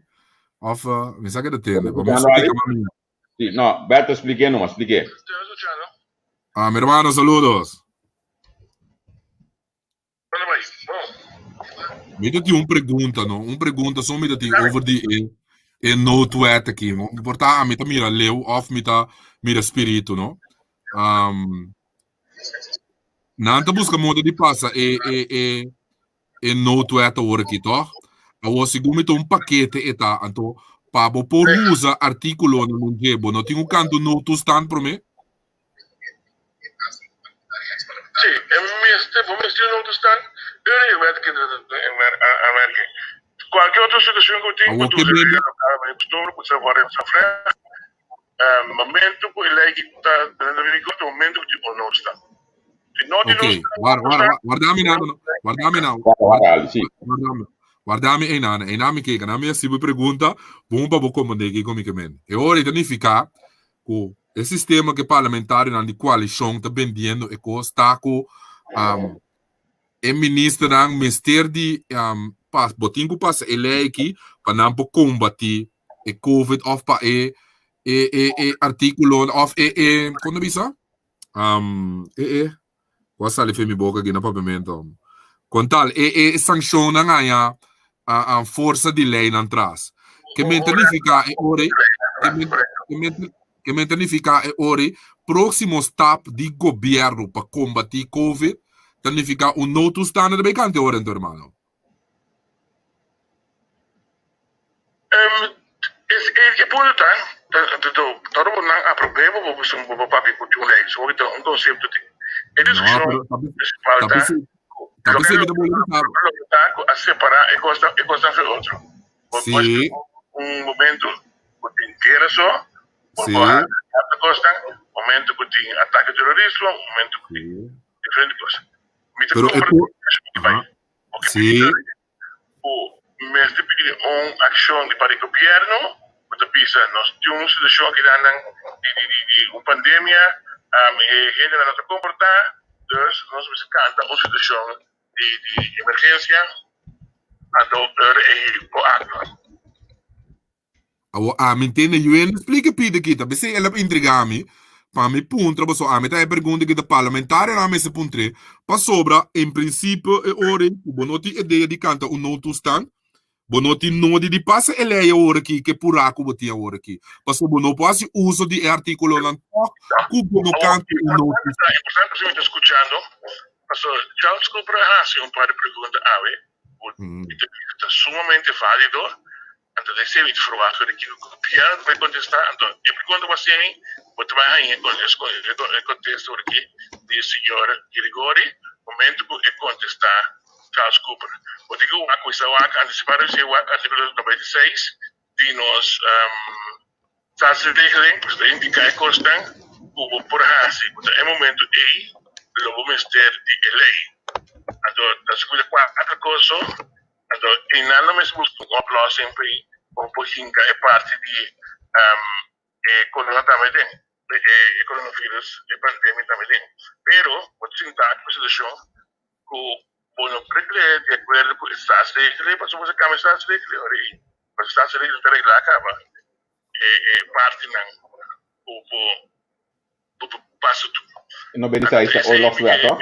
B: Of mi sa che te
A: Sí, no, Berto, expliqué nomás, expliqué.
B: Ah, mi hermano, saludos. Mi te un pregunta, no? Un pregunta, só mi te over die e noodwet aqui, no? Importa, a mi ta mira leu of mi ta mira spirito, no? Nanta busca modo di passa e e e e noodwet ora aqui, toch? Awo segundo mi un paquete eta anto pa bo por usa artículo no non bo no tem um canto no tu stand pro me?
D: Sí, en mi noodtoestand, wet in aanmerking. Cualquier otra situación que tenga,
B: Awo que bem
D: momento que lei está momento que o noodtoestand. Si no
B: Ok, guarda, guarda, guardami na, guardami na.
A: Guarda, sì.
B: Guardami. Guardami e nana, e nami que nami assim me pergunta, bom para como de que como que men. E ora significa que o sistema que parlamentário na de coalição está vendendo e co está com e ministro nang mister de pas botin ku pas ele aqui para não combater e covid of pa e e e e artículo of e e quando bisa e e quase sale fe mi boca aqui no papamento. Con tal e e sanção nang aya a força de lei nan tras. Que me significa e ore que me significa e ore próximo step de governo para combater covid significa un noto standard de cante ora, hermano.
D: Es punto tá, todo mundo a problema, vou um papi com um lei, só que um conceito de. E discussão principal tá. Tá a separar e costa e costa de outro.
B: Sí.
D: Um momento que tem guerra só,
B: Sí.
D: Costa, momento que tem ataque terrorista, momento que tem diferente coisa.
B: Pero Sí.
D: O mes de pedir uma ação de para o governo, porque pisa nós temos uma situação que dá de uma pandemia, E hendenan no ta komportá, dus nos mester kanta un situashon di emergensia, anto ora ei por aktua.
B: Awor ami ntende Yuende splika pida kita, p'esei el a intriga mi pa mi puntra pasobra ami ta e pregunta kita parlamentarionan mester puntr'é, pasobra en prinsipio e ora ei ku bo no tin idea di kanta un noodtoestand, bo no tin nodi di pasa e lei awor aki ku e purá ku bo tin awor aki, pasobra bo no por hasi uso di e artíkulonan tòg ku bo no kanta un noodtoestand.
D: Importante pasobra mi ta skuchando, pasobra Charles Cooper a hasi un par di pregunta awe ku mi ta kere ta sumamente válido. Anto den esei mi ta verwagt di kiko gobierno ta bai kontestá. Anto e pregunta ku a hasi mi, bo ta bai haña e kontesta ora aki di señor Girigori momento ku e kontestá Charles Cooper. Bo tin ku wak, kuminsá wak antisipá recién wak artíkulo 96 di nos Staatsregeling, pues ta indiká e kosnan ku bo por hasi ku ta e momento ei lo bo mester di e lei. Anto ta skucha kuater kos so. Anto einan lo mester buska un oplossing pa ei pa bo por hinka e parti di e corona tambe den, e coronavirus, e pandemia tambe den. Pero bo ta sinta ku e situashon ku bo no regle di akuerdo ku e staatsregeling pasobra bo sa kambia e staatsregeling ora ei. Pasobra staatsregeling ta regla kaba e partinan ku bo bo pasa tur.
A: No bendisai ta oorlogswet, toch?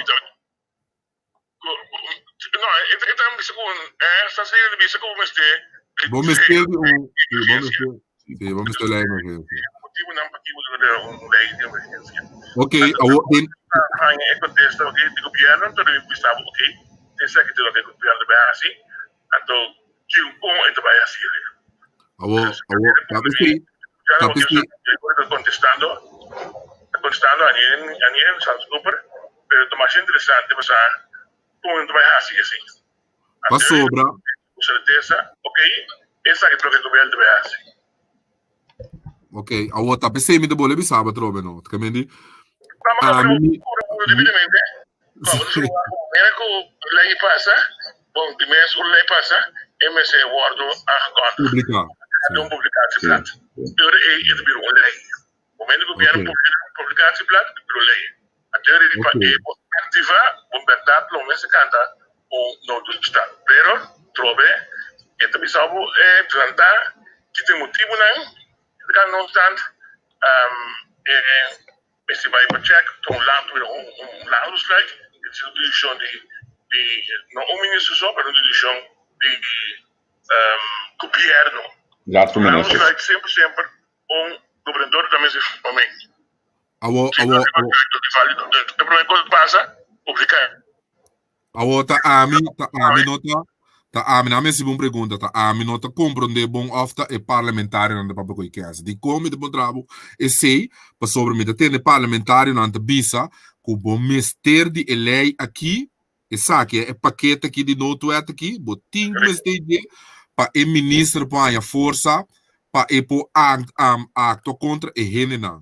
D: No, e ta bisa ku e staatsregeling ta bisa ku bo mester
B: Bo mester di un, sí, bo mester, sí, bo mester lei emergensia.
D: Motibunan pakico debe di un lei di emergensia.
B: Ok, awor den.
D: Haña e contesta ok di gobierno, anto debe bisa bo ok, esaki ta loke gobierno ta bay haci, anto kico con e ta bay haci el.
B: Awor, awor, ta p'esei, ta p'esei.
D: Ta contestando, ta contestando Aniel, Aniel Charles Cooper, pero ta masha interesante pa sa con e ta bay haci esey.
B: Pasobra.
D: Ku sertesa, ok, esaki ta loke gobierno ta bay haci.
B: Ok, awor ta p'esei mi ta bole bisa bo atrobe no. Ta kende
D: ami mi. Mira ku lei pasa, bon, di mes un lei pasa, e mester wordo aangekondigd.
B: Publiká.
D: Den un publicatieblad. Dor ei e ta bira un lei. Momento ku gobierno publica un publicatieblad, e bira un lei. Anto e pa e por activa, bon berdad lo mester canta un noodtoestand. Pero, trobe, e ta bisa bo e planta ki ta e motibunan e ta canta noodtoestand, e mester bai pa check ta un land, un landbesluit, e ta un decision di di no un minister so, pero un decision di gobierno.
A: Raad van Ministers.
D: Landbesluit semper semper un gobernador ta mester firma.
B: Awor, awor, awor.
D: E prome kos pasa, publiká.
B: Awor ta ami, ta ami no ta, ta ami, nan mester un pregunta, ta ami no ta komprondé bon òf ta e parlamentarionan ta papia ku e kèns. Dikon mi ta puntra bo esei? Pasobra mi ta tende parlamentarionan ta bisa ku bo mester di e lei aki, esaki e pakete aki di noodwet aki, bo tin ku mester dje pa e minister por haña forsa pa e por aktua kontra e hendenan.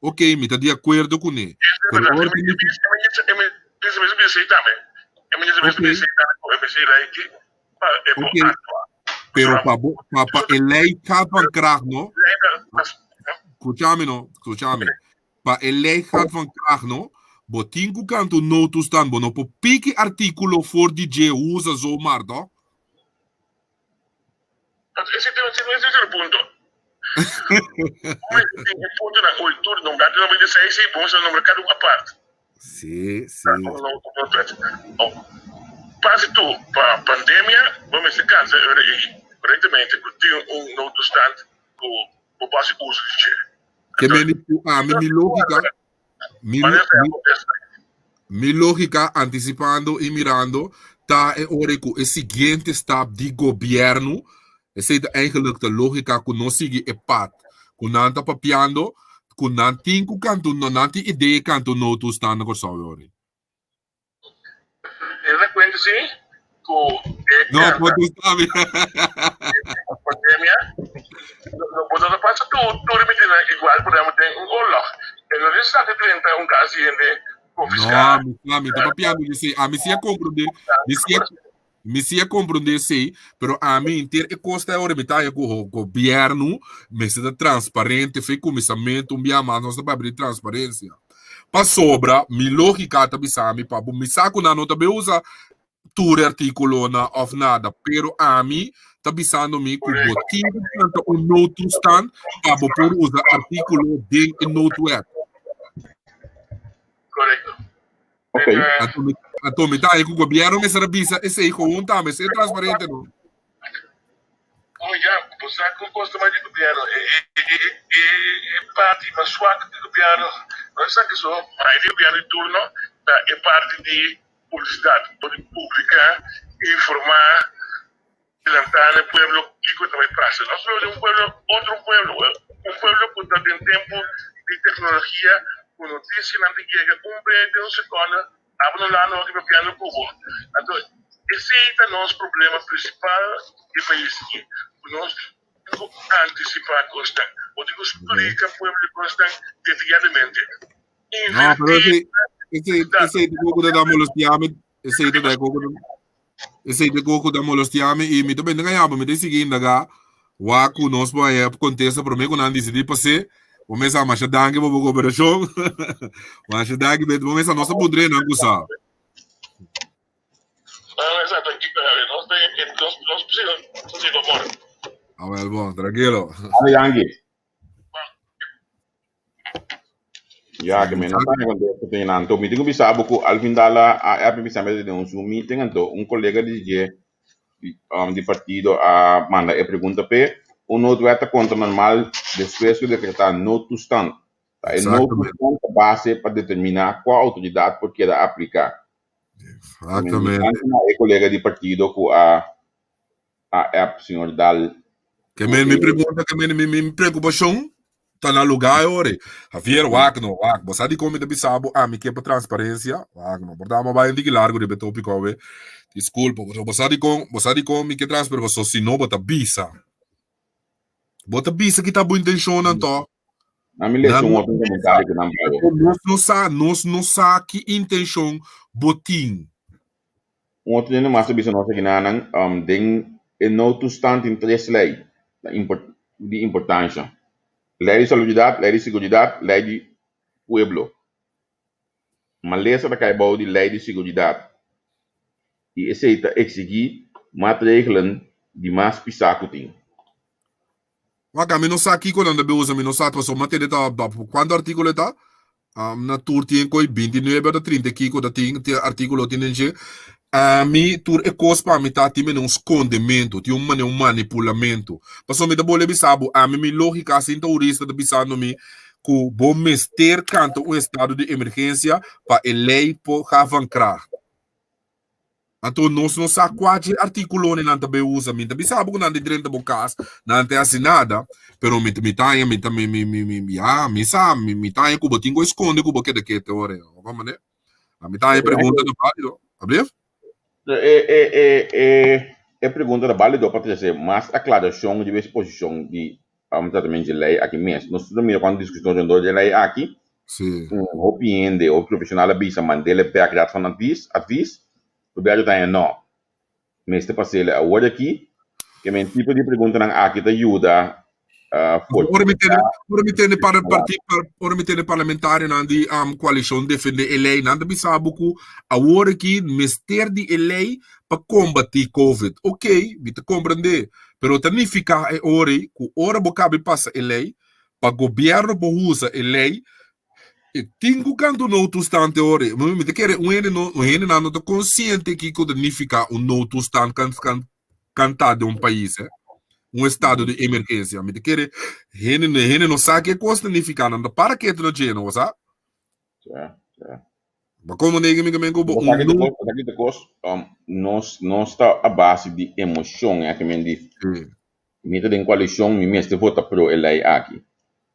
B: Ok, mi ta di akuerdo kuné. Pero ora ku mi. Ok. Pero pa bo, pa, pa e lei gaat van kracht, no? Skucha mi, no? Skucha mi. Pa e lei gaat van kracht, no? Bo tin ku kanta un noodtoestand, bo no por piki artíkulo for di dje usa zomaar, toch?
D: Ese ta e punto. E punto na hoy tur nombra di 96 y bo mester nombra cada un apart.
B: Sí, sí.
D: Pasi tu pa pandemia bo mester cansa e ora ey correctamente cu tin un noodtoestand cu bo por haci uso di dje.
B: Ke meni ku ami mi lógica Mi, mi, mi lógica anticipando y mirando ta e ora ku e siguiente stap di gobierno, esei ta eigenlijk de lógica ku no sigui e pad ku nan ta papiando, ku nan tin ku kanto, nan tin idea kanto noodtoestand na Kòrsou e ora.
D: Tene na cuenta si cu e
B: No, contesta mi.
D: pandemia no por no pasa tur tur medida igual por ejemplo den un oorlog. E no ta di 30 un cas di hende confisca.
B: No, mi sa, mi ta papiando di esei. Ami si a comprende, mi si a, mi si a comprende esei, pero ami inter e cos ta ora mi ta haya cu gobierno mester ta transparente fe cuminsamento un bia mas nos ta papia di transparencia. Pasobra mi lógika ta bisa mi pa bo mi sa ku nan no ta bai usa tur e artíkulonan òf nada, pero ami ta bisando mi ku bo tin ku planta un noodtoestand pa bo por usa artíkulo den e noodwet.
D: Korekto.
A: Ok.
B: Anto mi, anto mi ta haña ku gobièrnu mester a bisa esei gewoon tambe, ser transparente no.
D: Oh ya, bo sa kon kos ta bai di gobièrnu. E e e e e parti mas swak di gobièrnu, no esaki so, ma e di gobièrnu di turno ta e parti di publisidat. Bo di publiká, informá, delantá na e pueblo kiko ta bai pasa. Nos pueblo ta un pueblo otro un pueblo, un pueblo ku ta den tempu di teknologia, ku notisianan ta yega un bes den un sekonde. Abo no la no aki papiando ku bo. Anto esei ta nos problema prinsipal di pais aki, ku nos tin ku antisipá kosnan. Bo tin ku splika pueblo di kosnan detayadamente.
B: No, pero
D: Invertí
B: esei, esei, esei ta koko ta da molestiá mi, esei ta da koko ta, esei ta koko ta molestiá mi i mi ta bende ngañá bo, mi ta sigui indagá wak ku nos por haña kontesta promé ku nan disidí pas'é. Bo mesa masha danki pa bo koperashon. Masha danki, bo mesa nos ta puntra nan ku sa.
D: Ah, exacto, aquí, nos, nos, nos, nos, nos, amor.
B: Ah, wel, bon, tranquilo.
A: Ande, Yankee. Ja, que me no sabe cuando te tengo anto. Mi tengo bisa bo ku al fin dala a app bisa me de un Zoom meeting anto un colega di dje di partido a manda e pregunta p'e. Un noodwet ta konta normal despues ku dekretá noodtoestand. Ta e noodtoestand ta base pa determiná kua outoridat por keda apliká.
B: Exactamente.
A: E kolega di partido ku a a app señor Dal.
B: Ke men mi pregunta, ke men mi mi preokupashon ta na lugá e ora. Javier, wak no, wak. Bo sa dikon mi ta bisa bo ami ke pa transparensia? Wak no. Por ta amo bai un tiki largu riba e topiko awe. Diskulpa, pero bo sa dikon, bo sa dikon mi ke transparensia? Pasobra si no bo ta bisa. Bo ta bisa ki ta bo intenshonnan to.
A: Nan mi lesa un otro komentario ku nan bai.
B: Nos no sa, nos no sa ki intenshon bo tin.
A: Un otro dje nomas ta bisa nos akinanan, den e noodtoestand tin tres lei di importansha, Lei di Salubridat, Lei di Siguridat, Lei di Pueblo. Malesa ta kai bou di Lei di Siguridat i esei ta eksigí maatregelen di mas pisá ku tin.
B: Wak, ami no sa kiko nan ta bin usa, mi no sa, pasobra mi a tende ta, kuantu artíkulo e ta? Na tur tin koi 29 ota 30 kiko ta tin, tin artíkulo tin den dje. Ami tur e kos pa mi ta tin mene un skondementu, tin un mane un manipulamentu. Pasobra mi ta bole bisa bo, ami mi lógika sin ta hurista ta bisando mi ku bo mester kanta un estado di emergensia pa e lei por ga van kracht. Anto nos no sa kua dje artíkulonan nan ta bai usa. Mi ta bisa bo ku nan ta drenta bo kas, nan ta hasi nada, pero mi mi ta haña, mi ta mi mi mi mi ya, mi sa, mi mi ta haña ku bo tin ku eskonde ku bo keda kete ora ei. Bo komprende? Mi ta haña e pregunta ta válido. Ablief?
A: E e e e e pregunta ta válido pa trese mas aklarashon riba e posishon di tratamentu dje lei aki mes. Nos ta mira kuantu diskushon rondó dje lei aki.
B: Sí.
A: Hopi hende, hopi profesional a bisa mand'el e bek Raad van Advies, advies, Roberto ta haña no. Mester pas'el awor aki, ke men tipo di preguntanan aki ta yuda
B: Ora mi tende, ora mi tende para parti, ora mi tende parlamentarionan di um, koalishon defende e lei, nan ta bisa bo ku awor aki mester di e lei pa kombatí Covid. Ok, mi ta komprendé, pero ta nifiká e ora ei ku ora bo kabi pasa e lei, pa gobierno por usa e ley e tin cu canta un noodtoestand te ora. Mi ta kere un hende no, un hendenan no ta consciente kico ta nifica un noodtoestand kan kan canta den un pais eh. Un estado di emergencia. Mi ta kere hende hende no sa ke cos ta nifica, nan ta para ketu na dje no, sa?
A: Ja, ja.
B: Ba como negi mi men ku
A: un
B: no
A: Esaki ta kos, nos nos ta a base di emocion, eh, men di mi ta den koalishon, mi mester vota pro e lei aki.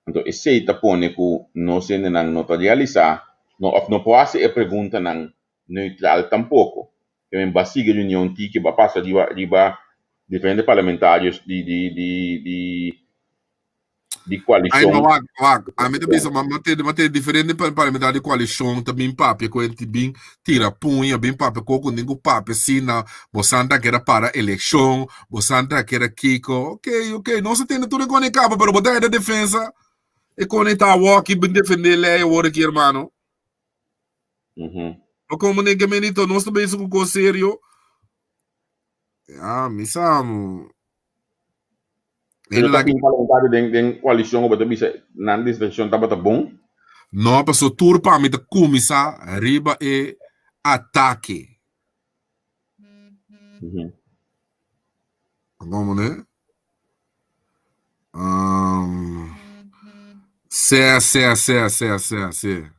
A: Anto esei ta pone ku nos hendenan no ta realisá, no òf no por hasi e preguntanan neutral tampoko. Ke men ba sigui reunion tiki, ba pasa riba riba diferente parlamentarios di di di di di
B: Ay,
A: koalishon.
B: ma wak, wak. Ami ta bisa, ma ma tende, ma tende diferente parlamentario di koalishon ta bin papia ku enti bin tira puña, bin papia koko nin ku papia asina, bosan ta keda para elekshon, bosan ta keda kiko. Ok, ok, nos a tende tur e kone kaba, pero bo ta haya defensa e kone ta awoki bin defende lei awor aki, hermano. Pa komo den ke menito nos ta bezig ku kos serio. Ya, mi sa.
A: Pero ta tin parlamentario den den koalishon ku bo ta bisa nan distraccion tabata bon?
B: No, paso tur pa mi ta kuminsá riba e atake. Komo ne? Um, se, se, se, se, se, se.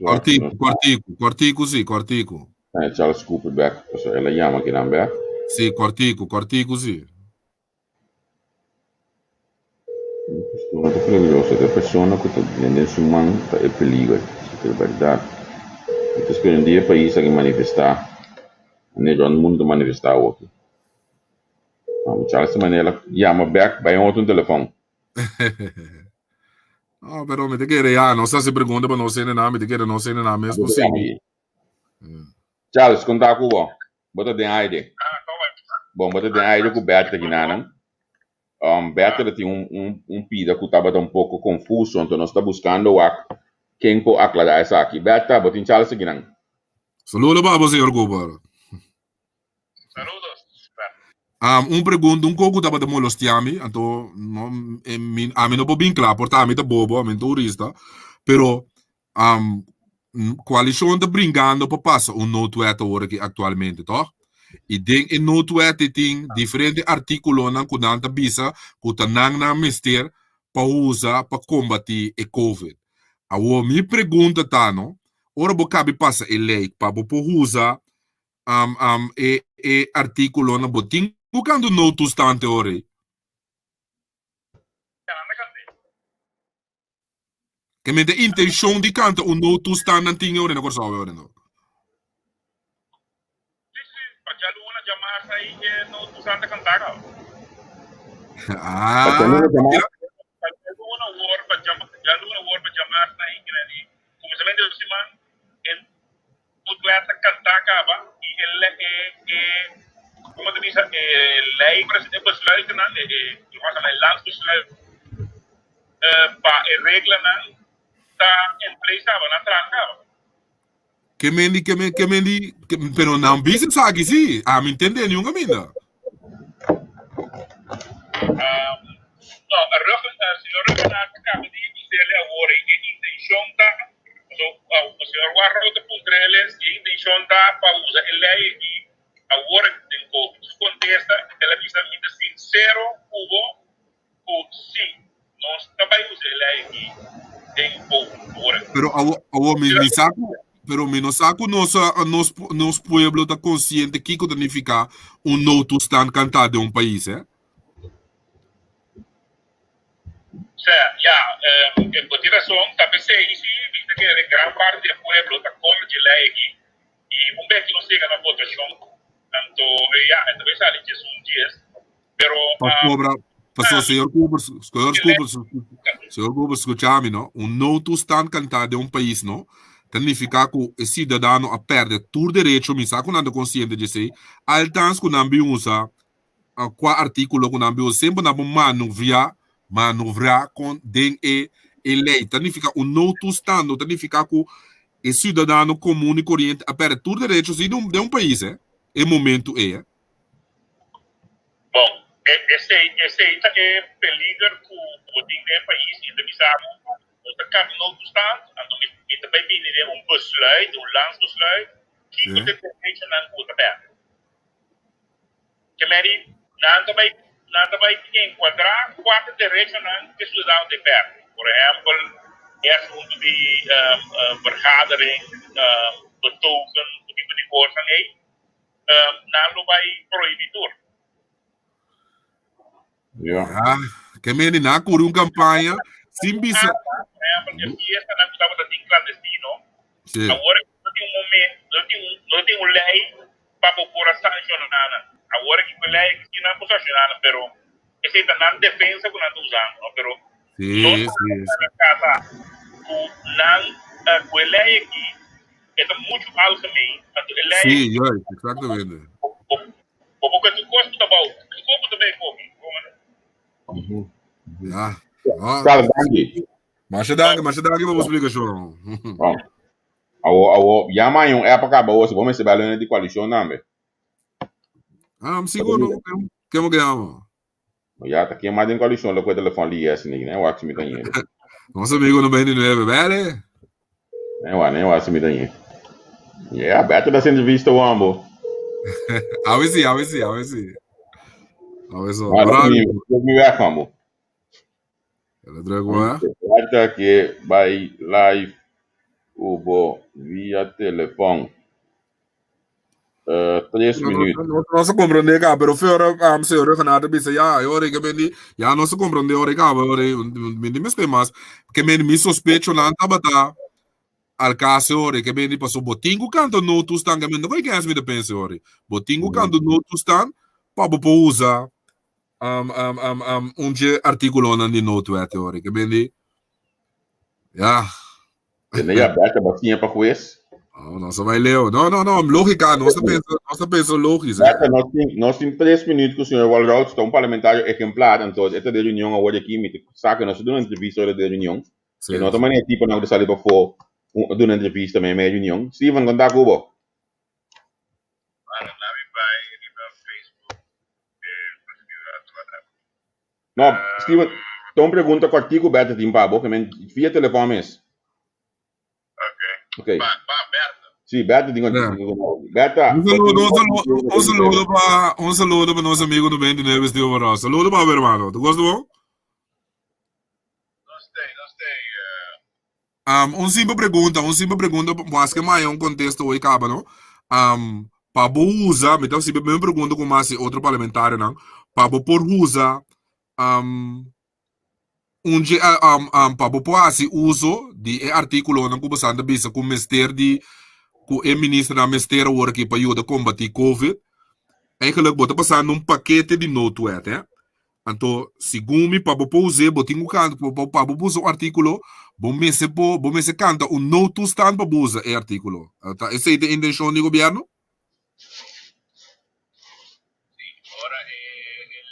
B: Kortiku, kortiku, kortiku si, kortiku.
A: Eh, Charles Cooper bek, paso el a yama kinan bek.
B: Si, kortiku, kortiku si.
A: Persona ta peligroso, e persona ku ta den su man ta e peliger, si ta e bèrdat. Mi ta spera un dia e pais aki manifestá, manera rònt mundu ta manifestá awoki. Charles ta manera el a yama bek bai un otro telefòn.
B: No, pero mi te kere ya, nos hasi pregunta pa nos hende nan, mi te kere nos hende nan mes por sigui.
A: Charles, konta ku bo. Bo ta den aire. Bon, bo ta den aire ku Bertha ginanan. Um, Bertha tin un, un, un pida ku tabata un poko konfuso, anto nos ta buskando wak ken por aklará esaki. Bertha, bo tin Charles akinan.
B: Saludo pa bo, señor Cooper.
D: Saludos.
B: Um, un pregunta, un koko tabata molestia mi, anto no, eh, mi, a mi no por bin kla, por ta mi ta bobo, a mi turista, pero um, coalition ta bringando pa pasa un noodwet awor aki actualmente, toch? I den e noodwet e tin diferente artículonan ku nan ta bisa ku ta nan nan mester pa usa pa combati e COVID. Awor mi pregunta ta no, ora bo kabi pasa e ley pa bo por usa um, um, e, e artículo bo tin ku kantu noodtoestand ora. Ke men de intenshon di kanta un noodtoestand nan tin ora na Kòrsou ora no. Ah,
D: Butler ta kantá kaba i e e e komo ta bisa e lei e besluitennan e e e landsbesluit pa e reglanan ta en place kaba nan traha kaba.
B: Ke men di ke men ke men di pero nan bisa esaki si ami ntende niun kaminda.
D: No, señor Ruggenaar ta kaba di bis'el awor ei e intenshon ta Paso señor Warro ta puntr'el si e intencion ta pa usa e ley aki awor den Covid. Su contesta, el a bisa, mi ta sincero cu bo cu si, nos ta bay usa e ley aki den Covid awor aki.
B: Pero awor, awor mi, mi sa cu, pero mi no sa cu nos, nos, nos pueblo ta consciente kico ta nifica un noodtoestand canta den un pais, eh.
D: Sea, ya, bo tin rason, ta p'esei si mi ta kere gran parti di e pueblo ta kontra dje lei aki, i un bes ku nos yega na votashon, anto ya, e ta bai sali djes un dies, pero.
B: Pasobra, pasobra señor Cooper, señor Cooper, señor Cooper, skucha mi no, un noodtoestand kantá den un pais no, ta nifiká ku e siudadano a pèrdè tur derecho, mi sa ku nan ta konsiente di esei, altans ku nan bin usa Kua artíkulo ku nan biu semper nan por manuvriá, manovrá, kon den e e lei. Ta nifiká un noodtoestand no ta nifiká ku e siudadano komun i koriente a pèrdè tur derecho si den un pais eh, e momentu ei eh.
D: Bon, esei esei ta e peliger ku bo tin den e pais i ta bisa bo nos ta kambia noodtoestand anto mi mi ta bai bini den un besluit, un landsbesluit kiko ta e derechonan ku bo ta pèrdè. Ke meri nan ta bai nan ta bai enkuadrá kua ta derechonan ku e siudadano ta pèrdè. Por ehèmpel, e asuntu di vergadering, betogen, ku tipo di kosnan ei, nan lo bai prohibí tur.
B: Ja. Ke meri nan a kuri un kampaña sin bisa.
D: Por ehèmpel, e fiestanan ku tabata tin klandestino, awor no tin un momento, no tin un, no tin un lei pa bo por a sanshoná nan. Awor aki ku e lei aki si nan por sanshoná nan, pero esei ta nan defensa ku nan ta usando, no? Pero nos ta na kasa ku nan, ku e lei aki e ta muchu algemeen, anto e lei
B: Sí, juist, exactamente.
D: Bo por kue tur kos ku ta bou, tur kos ku ta bay komi.
B: Ja.
A: Charles, danki.
B: Masha danki, masha danki pa bo splikashon.
A: Bon. Awo, awo, ya maña un app acaba awo, si bo mester bel di coalition nambe.
B: Ah, sigur no. Ken bo ke yama?
A: No ya, ta ken mas den coalition lo koe telefon li yes ni, ne wak si mi ta yendo.
B: Nos amigo no 29, bele.
A: Ne wak, ne wak si mi ta yendo. Yeah, better das entrevista wambo.
B: Awe si, awe si, awe si. Awe so.
A: Maar dat mi, dat mi weg wambo.
B: Ela druk hoor.
A: Berta ke bai live ubo via telefon. 3 minuut.
B: No se comprende ka, pero feo am se ora genade bisa ya, yo ora ke mendi, ya no se comprende ora ka, ora mendi me este mas, ke mendi mi sospecho nan tabata al caso ora ke mendi paso botin ku kanto no toestand ke mendi, koi kes mi de pense ora. Botin ku kanto no toestand pa bo por usa um, um, um, um, un dje artículonan di noodwet ora ke mendi. Ja.
A: Tene ya beta basinha pa juez.
B: Oh, nos vai leo. No, no, no, lógica, nos ta pensa, nos ta pensa logisch.
A: Beta, nos tin, nos tin 3 minuut ku señor Walroud, ta un parlamentario ejemplar, entonces esta de reunión awor aki, mi te saca, nos doen entrevista ora de reunión.
B: Sí.
A: E no ta manera tipo nan ku ta sali pafó doen entrevista mei mei reunión. Steven, konta ku bo.
D: Para na mi bai riba Facebook eh,
A: No, Steven, ta un pregunta kortiku Bertha tin pa bo, ke men via telefòn mes.
D: Ok.
A: Ok.
D: Pa, pa Bertha.
A: Sí, Bertha tin
B: Ja.
A: Bertha,
B: Un saludo, un saludo, un saludo pa, un saludo pa nos amigo 99 Steven Barros. Saludo pa bo, hermano. Tu gosto bon?
D: No stay, no stay.
B: Un simple pregunta, un simple pregunta, mas que maya un contesto hoy caba, no? Pa bo usa, mi ta hasi mi pregunta ku mas otro parlamentarionan, pa bo por usa un dje pa bo por hasi uso di e artíkulonan ku bosan ta bisa ku mester di ku e ministernan mester awor aki pa yuda kombatí covid, eigenlijk bo ta pasando un pakete di noodwet, hè? Anto, segun mi, pa bo por us'é, bo tin ku kanta, pa bo usa un artíkulo, bo mester por, bo mester kanta un noodtoestand pa bo usa e artíkulo. Ta esei ta e intenshon di gobièrnu?
D: Sí, ora e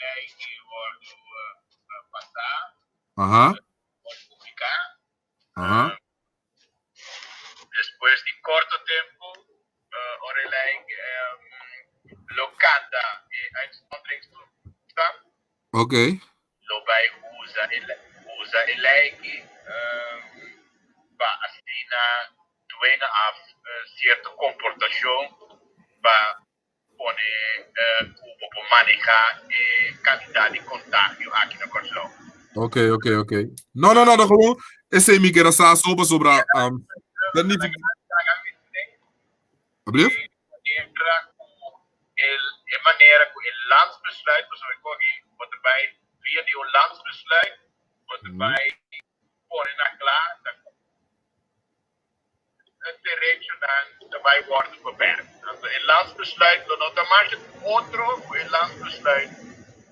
D: lei ki wòrdu pasá, wòrdu publiká, Despues di korto tempu, ora e lei lo kanta e uitzonderingstoestand, lo bai usa e usa e lei aki pa asina dwingen af sierto komportashon pa pone ku bo por maneha e kantidat di kontagio aki na Kòrsou.
B: Ok, ok, ok. No, no, no, no, gewoon esei mi kera sa so pasobra um, dat niet. Alsjeblieft?
D: Manera ku el, e manera ku e landsbesluit, pasobra e koki bo ta bai via di un landsbesluit, bo ta bai pone na kla ta ku E derechonan ta bai wòrdu beperkt. Anto e landsbesluit lo no ta masha otro ku e landsbesluit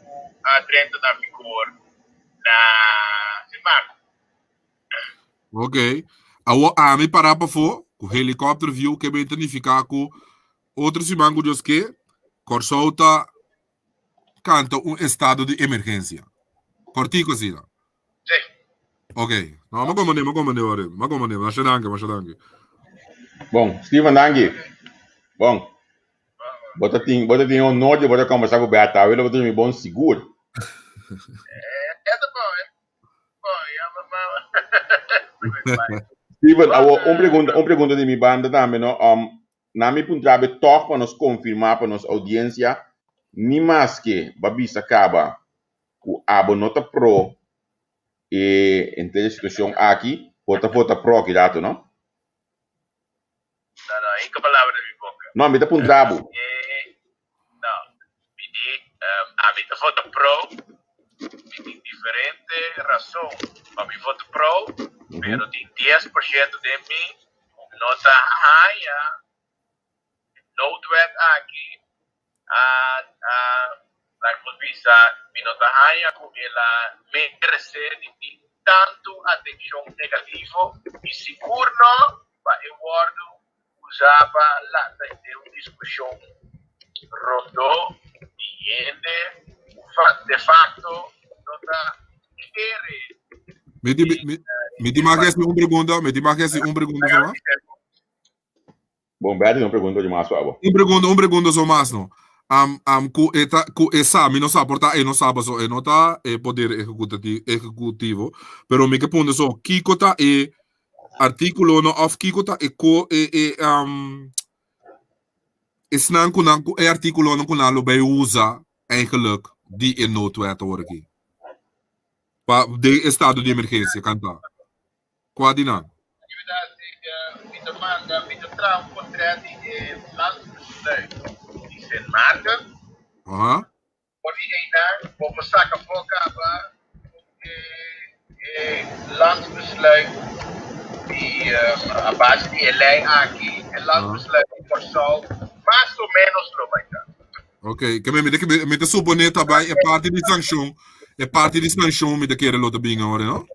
D: ku a drenta na vigor na Sint Maarten.
B: Ok. Awor ami pará pafó ku helicopter view ke ben ta nifiká ku otro siman ku Dios ke, Kòrsou ta kanta un estado di emergensia. Kòrtiku asina.
D: Sí.
B: Ok. No, m'a comprende, m'a comprende ora. M'a comprende. Masha danki, masha danki.
A: Bon, Steven, danki. Bon. Bo ta tin, bo ta tin honor di bo ta conversa cu Bertha. Awe lo bo drumi bon sigur.
D: Eh, ta bon, eh. Bon, ya, ma, ma.
A: Steven, awo, un pregunta, un pregunta di mi banda tambe, no? Na mi puntra be tòg pa nos konfirmá pa nos oudiensia, ni maske bo a bisa kaba ku abo no ta pro e henter e situashon aki, bo ta vota pro ki rato, no?
D: No, no, hinka palabra den mi boka.
A: No, mi ta puntra bo.
D: No, mi di, ami ta vota pro, mi tin diferente rason pa mi vota pro, pero tin 10% den mi No ta haña e noodwet aki a a laga nos bisa mi no ta haña ku el a meresé di tin tantu atenshon negativo i sigur no pa e wòrdu usá pa lanta henter un diskushon rondó di hende ku de fakto no ta kere.
B: Mi tin mi tin mag hasi un pregunta, mi tin mag hasi un pregunta soba?
A: Bon, Bertie, un pregunta di mas pa bo.
B: Un pregunta, un pregunta so mas no. Am, am, ku e ta, ku e sa, mi no sa por ta e no sa paso e no ta e poder ejecutati, ejecutivo, pero mi ke punta so, kiko ta e artíkulo no of kiko ta e ko e e am, esnan ku nan ku e artíkulonan ku nan lo bai usa eigenlijk di e noodwet awor aki? Pa den estado di emergencia kanta. Kua di nan?
E: Mi ta manda, mi ta traha un portret di e landsbesluit di Sint Maarten.
B: Aha.
E: For di einan bo por saka afó kaba e e landsbesluit di a base di e lei aki, e landsbesluit di Kòrsou mas o ménos lo bai ta.
B: Ok, ke mi mi ta suponé ta bai e parti di sanshon, e parti di sanshon mi ta kere lo ta bin awor, no?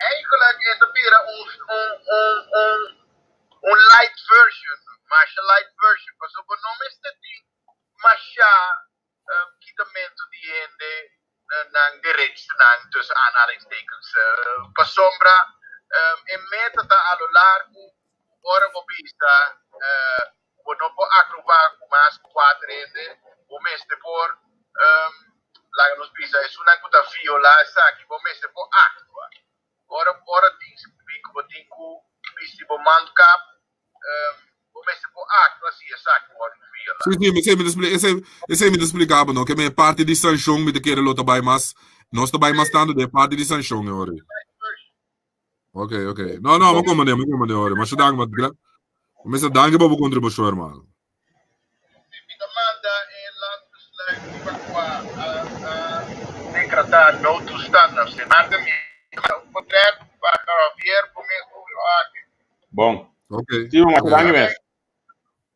E: Eigenlijk e ta bira un un un un un light version, masha light version, pasobra bo no mester tin masha kitamentu di hende nan derechtonan tussen aanhalingstekens. Pasobra e meta ta a lo largu ora bo bisa bo no por agrupá ku mas ku kuater hende, bo mester por laga nos bisa esunnan ku ta violá esaki bo mester por aktua. Ora ora tin ku bo tin ku bisti bo mandkap bo mester por aktua si esaki wòrdu violá.
B: Sí, sí, esei mi ta splika, esei, esei mi ta splika bo no, ke mi e parti di sanshon mi ta kere lo ta bai mas, nos ta bai mas tantu den e parti di sanshon e ora. Ok, ok. No, no, mi komprende, mi komprende ora. Masha danki, ma gra, mester danki pa bo kontribushon, hermano.
E: Mi ta manda e landsbesluit riba kua a dekretá noodtoestand na Sint Maarten. Mi ta manda un portret pa Javier promé ku aki.
A: Bon.
B: Ok.
A: Steven, masha danki mes.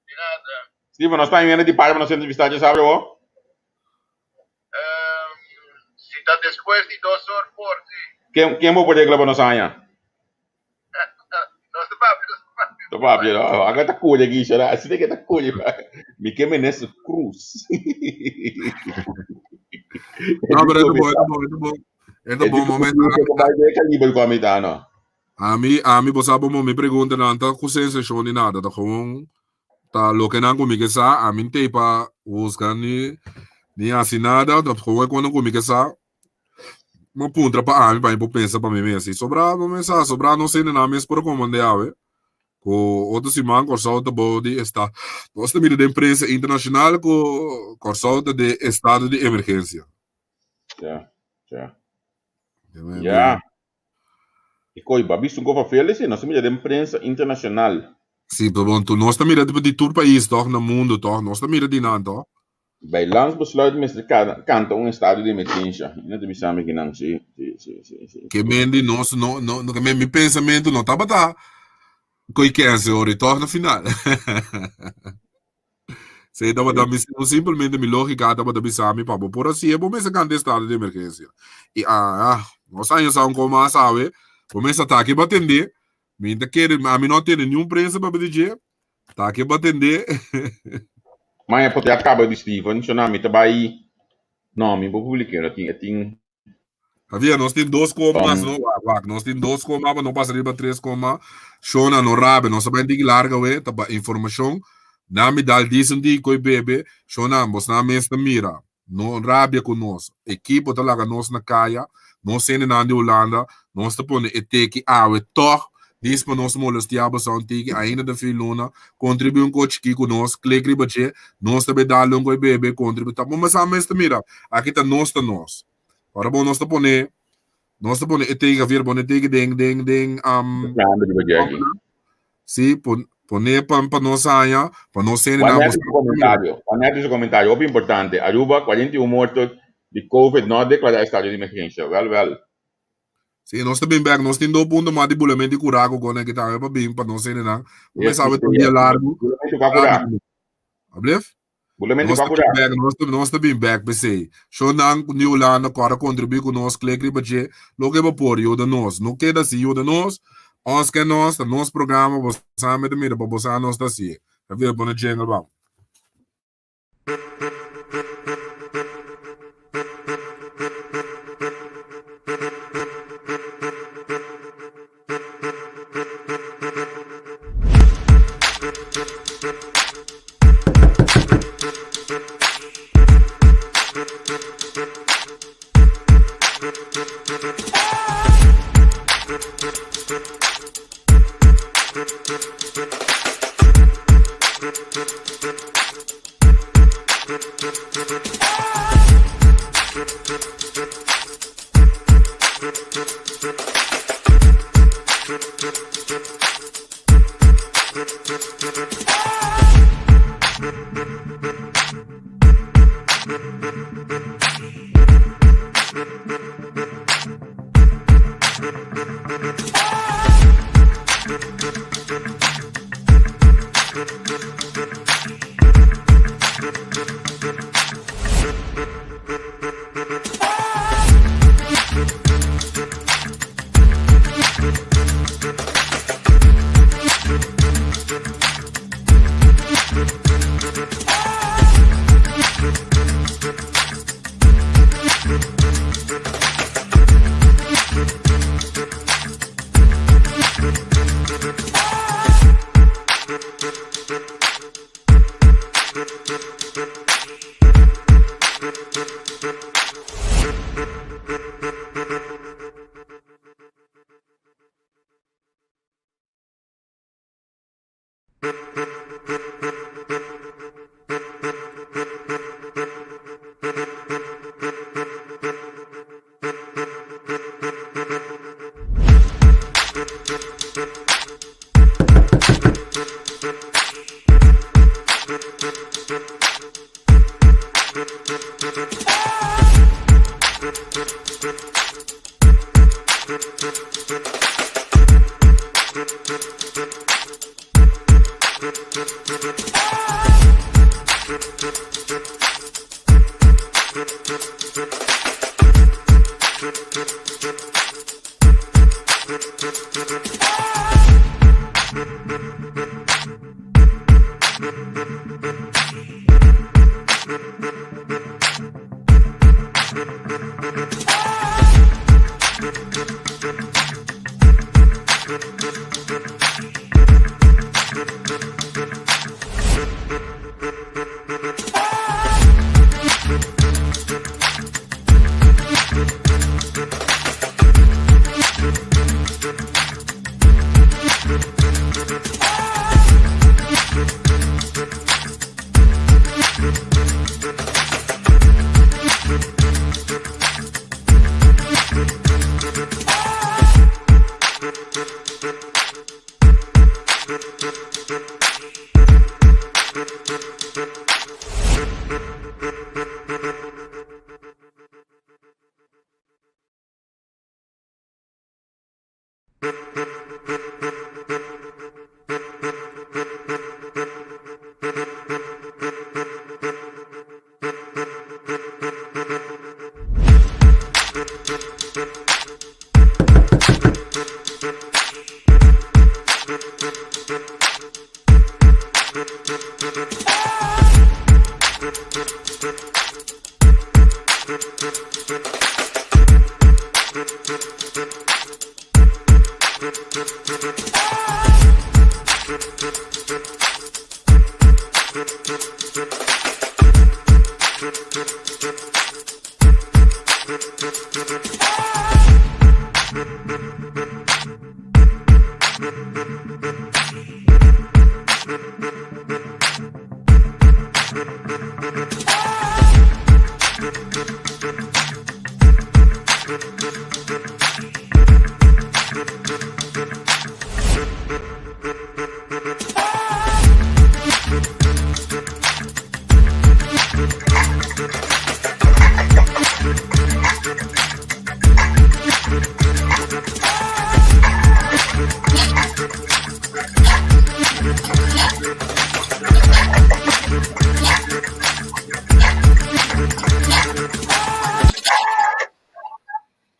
E: Di nada.
A: Steven, nos ta yendo di parti pa nos entrevistá djasabre awo?
E: Si ta despues di dos or por, si.
A: Ken, ken bo por regla pa nos haña?
E: Nos ta papia, nos ta papia.
A: Ta papia, no? Aga ta kore aki, shara. Asina ke ta kore. Mi ke minister Cruz.
B: No, pero e ta bon, e ta bon, e ta bon. E ta bon momento.
A: Bai de kaliber ku ami ta, no?
B: Ami, ami, bo sa bo mi pregunta nan ta ku sensashon ni nada, ta gewoon ta loke nan ku mi ke sa, ami n'tei pa husga ni ni hasi nada, ta gewoon e konan ku mi ke sa, mi puntra pa ami pa mi por pensa pa mi mes. I sobra bo mes sa, sobra nos hendenan mes por komand'é awe ku otro siman Kòrsou ta bou di esta, nos ta mira den prensa internashonal ku Kòrsou ta den estado di emergensia.
A: Ja, ja. Ja. E koi ba bisto un kofa fele si, nos ta mira den prensa internacional.
B: Si, pero bon, nos ta mira di tur pais toch, na mundo toch, nos ta mira di nan toch.
A: Bij landsbesluit mester canta un estado di emergencia. I no ta bisa mi kinan, si, si, si, si, si.
B: Ke men di nos no, no, ke men mi pensamento no tabata koi kense ori toch na final. Sí, tabata mi, simplemente mi lógica tabata bisa mi pa bo por así bo mester canta estado di emergencia. Y ah, ah, nos aña sa un coma sabe, bo mester ta aki batende, mi ta kere, a mi no tene ni un prensa pa dje, ta aki batende.
A: Maña pote a caba di Steven, so na mi ta bai, no, mi bo publike, no tin, e tin
B: Javier, nos tin dos comas, no? Wak, wak, nos tin dos coma, pa no pasa riba tres coma. Shona, no rabe, nos ta bai tiki larga we, ta pa informacion. Na mi dal dicen di koi bebe, shona, bos na mes ta mira. No rabia ku nos. Ekipo ta laga nos na kaya, nos hendenan di Hulanda, nos ta pone e teki awe tog, dis pa nos molestia boso un tiki, ainda ta fin luna, kontribuí un ko chikí ku nos, klik riba dje, nos ta bai dal un koi bebe, kontribuí, ta bo mesa mes ta mira, aki ta nos ta nos. Ora bo nos ta pone, nos ta pone e teki, Javier, pone e teki den, den, den,
A: Grande riba dje aki.
B: Sí, pon, pone pa, pa nos haña, pa nos hende nan
A: Juanette su comentario, Juanette su comentario, hopi importante. Aruba, 41 morto di COVID no a declara estado di emergencia. Wel, wel.
B: Sí, nos ta bin bek, nos tin dos punto mas di bulamento di cura cu con aki tambe pa bin pa nos hende nan.
A: Yes,
B: Comenzá we tur dia largo.
A: Bulamento pa cura.
B: Ablief?
A: Bulamento
B: Nos
A: pa
B: ta
A: cura.
B: bin bek, nos ta bin bek p'esei. Shownan di Hulanda ku ora kontribuí ku nos, klik riba dje, loke bo por, yuda nos. No keda sin yuda nos, ons ke nos, ta nos programa, bo sa mi ta mira pa bo sa nos ta hasié. Javier, pone jingle bam.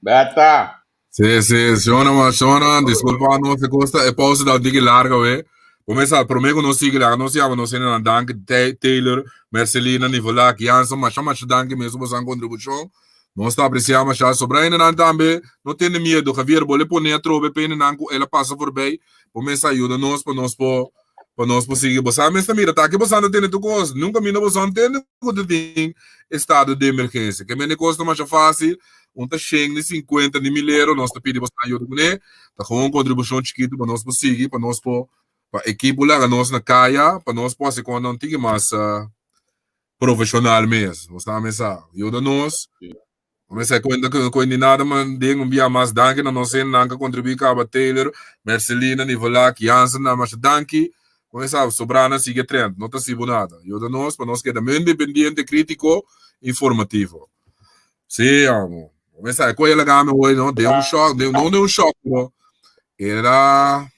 A: Beta!
B: Sí, sí, Shona, ma, Shona, disculpa, no se costa, e pausa da digi larga, we. Começa, promê que nós siga lá, nós chama, nós sendo dank Taylor, Marcelina, Nivolak, Jansen, mas chama dank mesmo, você contribuição. Nós está apreciando, mas sobre ainda não também, não tem medo, Javier, bole pone a trobe, pene não, ela passa por bem, começa ajuda nós, para nós po, para nós conseguir. Você mesmo mira, tá aqui você não tem tu coisa, nunca mina você não tem que tem estado de emergência. Que mene coisa mais fácil, um tá cheio de 50 de mil euros, nós tá pedindo você ajuda com ele, tá com uma contribuição chiquito para nós conseguir, para nós po Pa ekipo laga nos na kaya pa nos por hasi kon nan tiki mas profesional mes. Bo sa mesa. Yuda nos. Mesa kuenta ku no di nada man den un bia mas danki na nos hendenan ku kontribuí kaba Taylor, Mercelina, Nivolak, Jansen nan masha danki. Bo sa sobranan sigui e trend. No ta sibu nada. Yuda nos pa nos keda medio independiente, kritiko, informativo. Sí, amo. Bo sa ku el a laga mi hoy no den un shock, den no den un shock pero era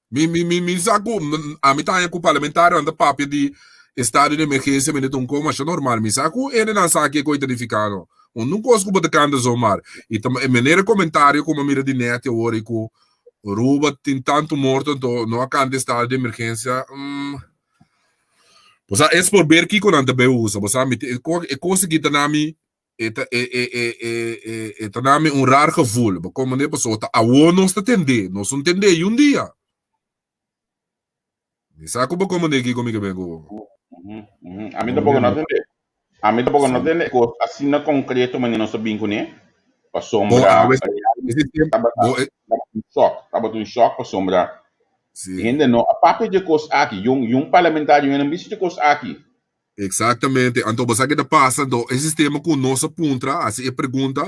B: Mi, mi, mi, mi sa ku ami ta haña ku parlamentarionan ta papia di estado di emergensia mi ta un kos masha normal. Mi sa ku hendenan sa ke kos ta nifiká no. Un un kos ku bo ta kanta zomar. I ta e manera komentario ku mi a mira di nèt awor i ku Aruba tin tantu morto anto no a kanta estado di emergensia. Mm. Bo sa es por ber kiko nan ta bai usa. Bo sa mi e kos aki ta na mi E ta e e e e e e ta nami un raar gevoel. Bo komprende? Pasobra ta awor nos ta tendé. Nos no tendé i un dia. Mi sa ku bo komprende kiko mi ke ben ku bo.
A: Ami tampoko no tendé. Ami tampoko no tendé kos asina konkreto manera nos ta bin kuné.
B: Bo
A: Pasobra
B: awe e sistema
A: tabata
B: bo e
A: tabata un shòk. Tabata un shòk pasobra
B: si.
A: hende no a papia dje kos aki. Yun yun parlamentario yun a bisa dje kos aki.
B: Exactamente. Anto bo sa ke ta pasa? Anto e sistema ku nos a puntra, hasi e pregunta,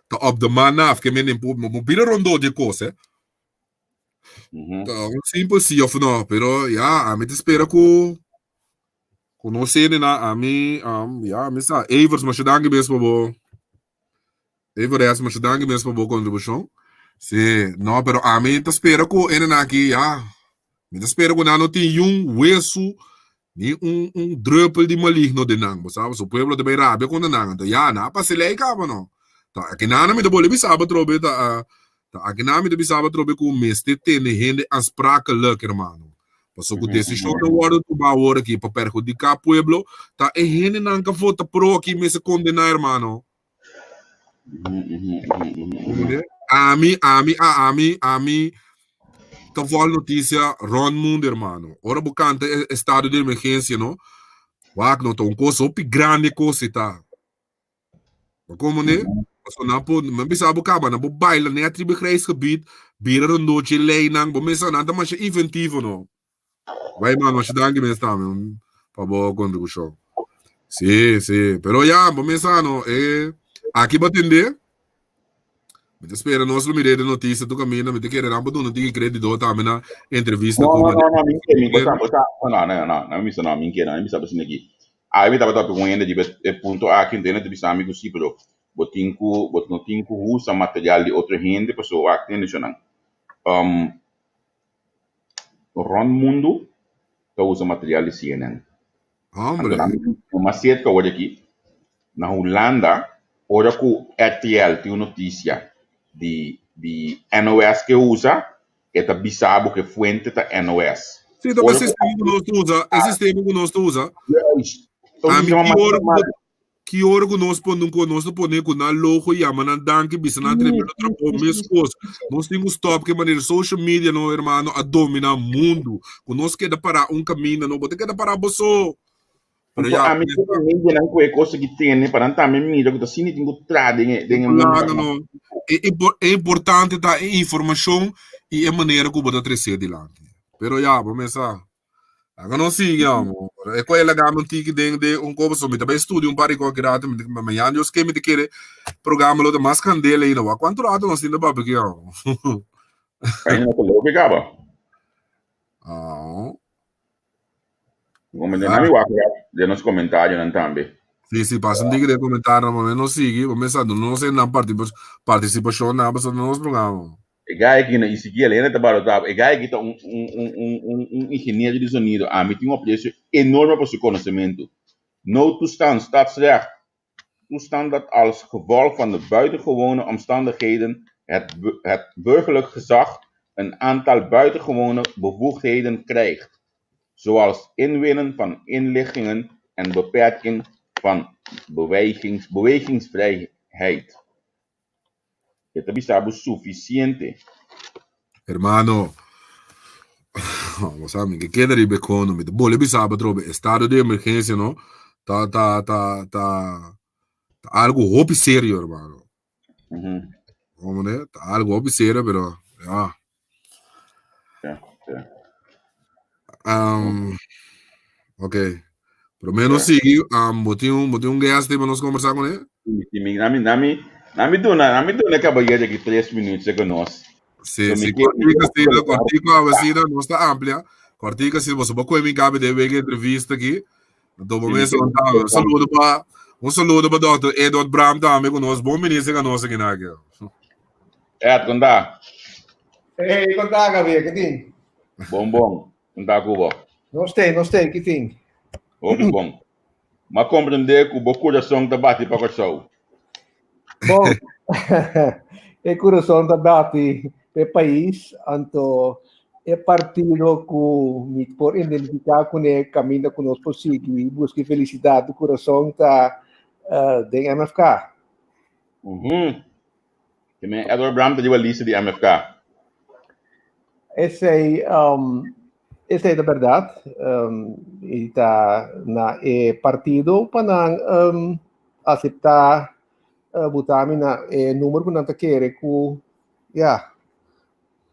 B: ta op de man af. Ke men bo bira rondó di e kos, eh. Ta un simpel sí of no. Pero ya, ami ta spera ku ku nos hendenan, ami, ya, mi sa. Evers, masha danki mes pa bo. Everest, masha danki mes pa bo kontribushon. Sí, no, pero ami ta spera ku hendenan aki, ya, mi ta spera ku nan no tin yun wesu ni un un druppel di maligno den nan. Bo sa, su pueblo ta bai rabia kontra nan. Anto ya, nan a pasa e lei kaba no. Ta aki nan mi ta bolbe bisa bo atrobe, ta ta aki nan mi ta bisa bo atrobe ku mester tene hende aansprakelijk, hermano. Pasobra ku desishonnan wòrdu tumá awor aki pa perhudiká pueblo, ta e hendenan ku a vota pro aki mester kondená, hermano. Ami, ami, a ami, ami ta volg noticia rond mundo, hermano. Ora bo canta e estado de emergencia, no? Wak, no ta un cosa hopi grande cosa ta. Ma como ne? Paso nan po, men bisa bo caba, nan bo baila net riba grijs gebied, bira rondochi leynan, bo mesa nan ta masha inventivo, no? Bai man, masha danki mes tambe pa bo kontribushon. Sí, sí. Pero ya, bo mes sa no, eh, aki bo tende. Mi ta spera nos lo mire de notisia tu kaminda, mi ta kere nan por duna tiki kredito tambe na entrevista
A: No,
B: ku
A: no, no, no, mi ke, mi bosa, bosa, no, no, no, no, mi bisa no, mi ke, no, mi bisa bosa aki. Awe mi tabata papia ku un hende riba e punto aki, un hende ta bisa mi ku si, pero bo tin ku, bo no tin ku usa material di otro hende pasobra wak tende shonnan. Um, Rond mundu ta usa material di CNN.
B: Hombre.
A: Anto nan no mas cerca awor aki. Na Hulanda, ora cu RTL tin un noticia di di NOS ke usa, e ta bisa bo cu e fuente ta NOS.
B: Sí, ta e
A: Ora cu
B: sistema cu nos ta usa, e sistema cu nos ta usa.
A: Juist. Ta un
B: Ami
A: sistema
B: ki
A: mas
B: ora cu
A: normal.
B: Ki ora ku nos pone un kos, nos ta pone ku nan logo, yama nan danki, bisa nan tremendo trabou, meskos. Nos tin ku stòp ku e manera social media no hermano a dominá mundu. Ku nos keda pará un kaminda no, bo ta keda pará bo so. Pero
A: Anto
B: ya,
A: ami ku e medianan ku e kos aki tene pa nan tambe mira ku ta asina tin ku traha den e den e mundu
B: Claro,
A: aki.
B: no. E, e importante ta e informashon i e manera ku bo ta tresé dilanti. Pero ya, bo mesa. Laga nos sigui, amo. E ko laga mi un tiki den de un kopo, so mi ta bai studia un par di koki rato, mi ta mañana Dios ke mi ta kere programa lo ta mas kandela ainda. Wak kuantu rato nos tin ta papia aki, amo?
A: Ainda no ta loke kaba.
B: Ah.
A: Como de nami wak den nos comentarionan tambe.
B: Sí, sí, pasa un tiki den comentario, ma nos sigui, pa mi sa, no sé nan participashon nan, pasobra nos programa.
A: E guy aki na Ezekiel, hende ta barota, e guy aki ta un, un, un, un, un, un ingeniero di sonido. Ami tin un aprecio enorme pa su conocemento. Noodtoestand, stadsrecht, toestand dat als gevolg van de buitengewone omstandigheden het, het burgerlijk gezag een aantal buitengewone bevoegdheden krijgt, zoals inwinnen van inlichtingen en beperking van bewegings, bewegingsvrijheid. E ta bisa bo sufisiente.
B: Hermano, bo sa mi ke keda riba e kono, mi ta bole bisa bo atrobe, estado di emergencia no, ta ta ta ta ta algo hopi serio, hermano. Como ne? Ta algo hopi serio, pero ja.
A: Ja, ja.
B: Ok. Promé nos sigui, bo tin un, bo tin un guest pa nos kombersá kuné?
A: Sí, mi, nami, nami, nami duna, nami duna e kabayero aki tres minuut ku nos.
B: Sí, sí, kòrtiku asina, kòrtiku awe asina, nos ta amplia. Kòrtiku asina, boso por kohe mi kabe den wega entrevista aki. Anto bo mes un saludo pa, un saludo pa Dòkter Edward Braam tambe ku nos bon minister ku nos aki na aki.
A: Ed, kon ta?
F: Hey, kon ta, Gabriel? Ke tin?
A: Bon, bon. Kon ta ku bo?
F: Nos te, nos te, ke tin?
A: Hopi bon. M'a komprendé ku bo kurason ta bati pa Kòrsou.
F: Bon, e kurason ta bati pa e pais, anto e partido ku mi por identifiká kuné kaminda ku nos por sigui buska e felisidat di kurason ta den MFK.
A: Ke men Edward Bram ta riba lista di MFK.
F: Esei, um, esei ta berdad. Um, i ta na e partido pa nan um, acepta uh, butami na e numero ku nan ta kere ku, ja,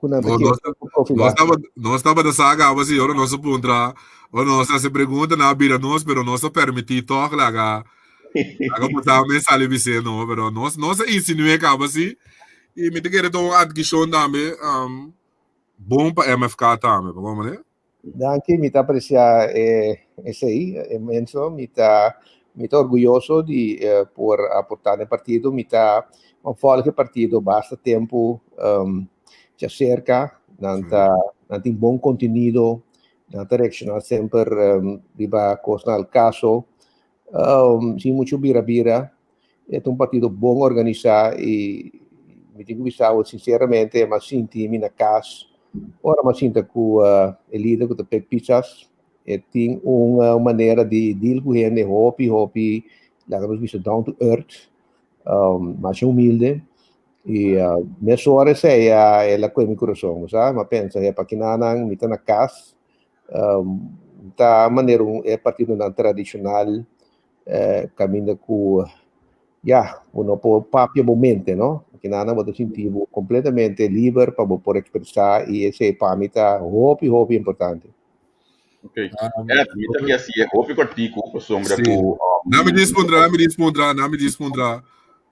F: ku nan ta
B: No,
F: kere
B: nos,
F: ku profila.
B: nos taba, nos tabata sa caba si ora nos a puntra, ora nos a haci pregunta nan a bira nos, pero nos a permiti toch laga Laga bo tambe sali bisé no, pero nos nos a insinué kaba si i mi ta kere ta un adkishon tambe um, bon pa MFK tambe, pa kon manera?
F: Danki, mi ta apresiá e esei inmenso. Mi ta mi ta orguyoso di eh, por aportá na e partido. Mi ta volg e partido basta tempu um, djaserka. Nan ta nan tin bon kontenido, nan ta reakshoná semper um, riba kosnan al kaso. Um, sin mucho bira bira. E ta un partido bon organisá i mi tin ku bisa bo sinceramente m'a sinti mi na kas ora m'a sinta ku uh, e lider ku ta Pek Pisas. E tin un uh, manera di deal ku hende hopi hopi laga nos bisa down to earth, um, masha humilde. I uh, mesora esei uh, el a koe mi kurason, sa? M'a pensa, hepa, kinanan mi ta na kas. Um, ta manera un e partidonan tradicional eh, caminda cu ya, uno por papia bo mente, no? Kinan bo ta sinti bo completamente liber pa bo por expresa y esey pa mi ta hopi, hopi importante.
A: Ok. Ed, mi ta ke hasié hopi kortiku pasobra
B: Sí.
A: ku
B: Na mi dis puntra, na mi dis puntra, na mi dis puntra.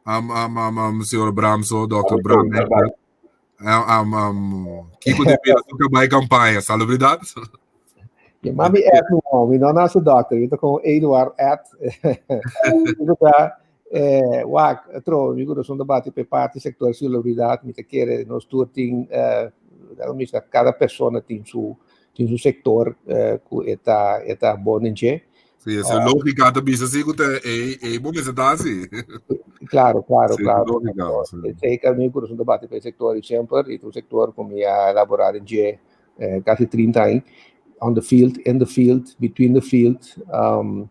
B: Um, um, um, um, señor Bramso, Dr. Bram. Um, um, Kiko de Pira su bai campaña, salubridad?
F: Je mami Ed no, mi no nasu dokter, mi ta con Eduard Ed. Eh, wak, tro, mi corazón ta bati pe parti sector salubridad, mi ta kere nos tur tin, eh, misa, cada persona tin su, tin su sector eh, ku eta, eta bon in dje.
B: Sí, esa uh, lógica ta bisa sí ku te e e bo mester ta así.
F: Claro, claro, sí, claro. Lógica, sí. Zeker mi corazón ta bati pe sector y semper, y un sector ku mi a elaborar in dje eh, casi 30 años on the field, in the field, between the field. Um,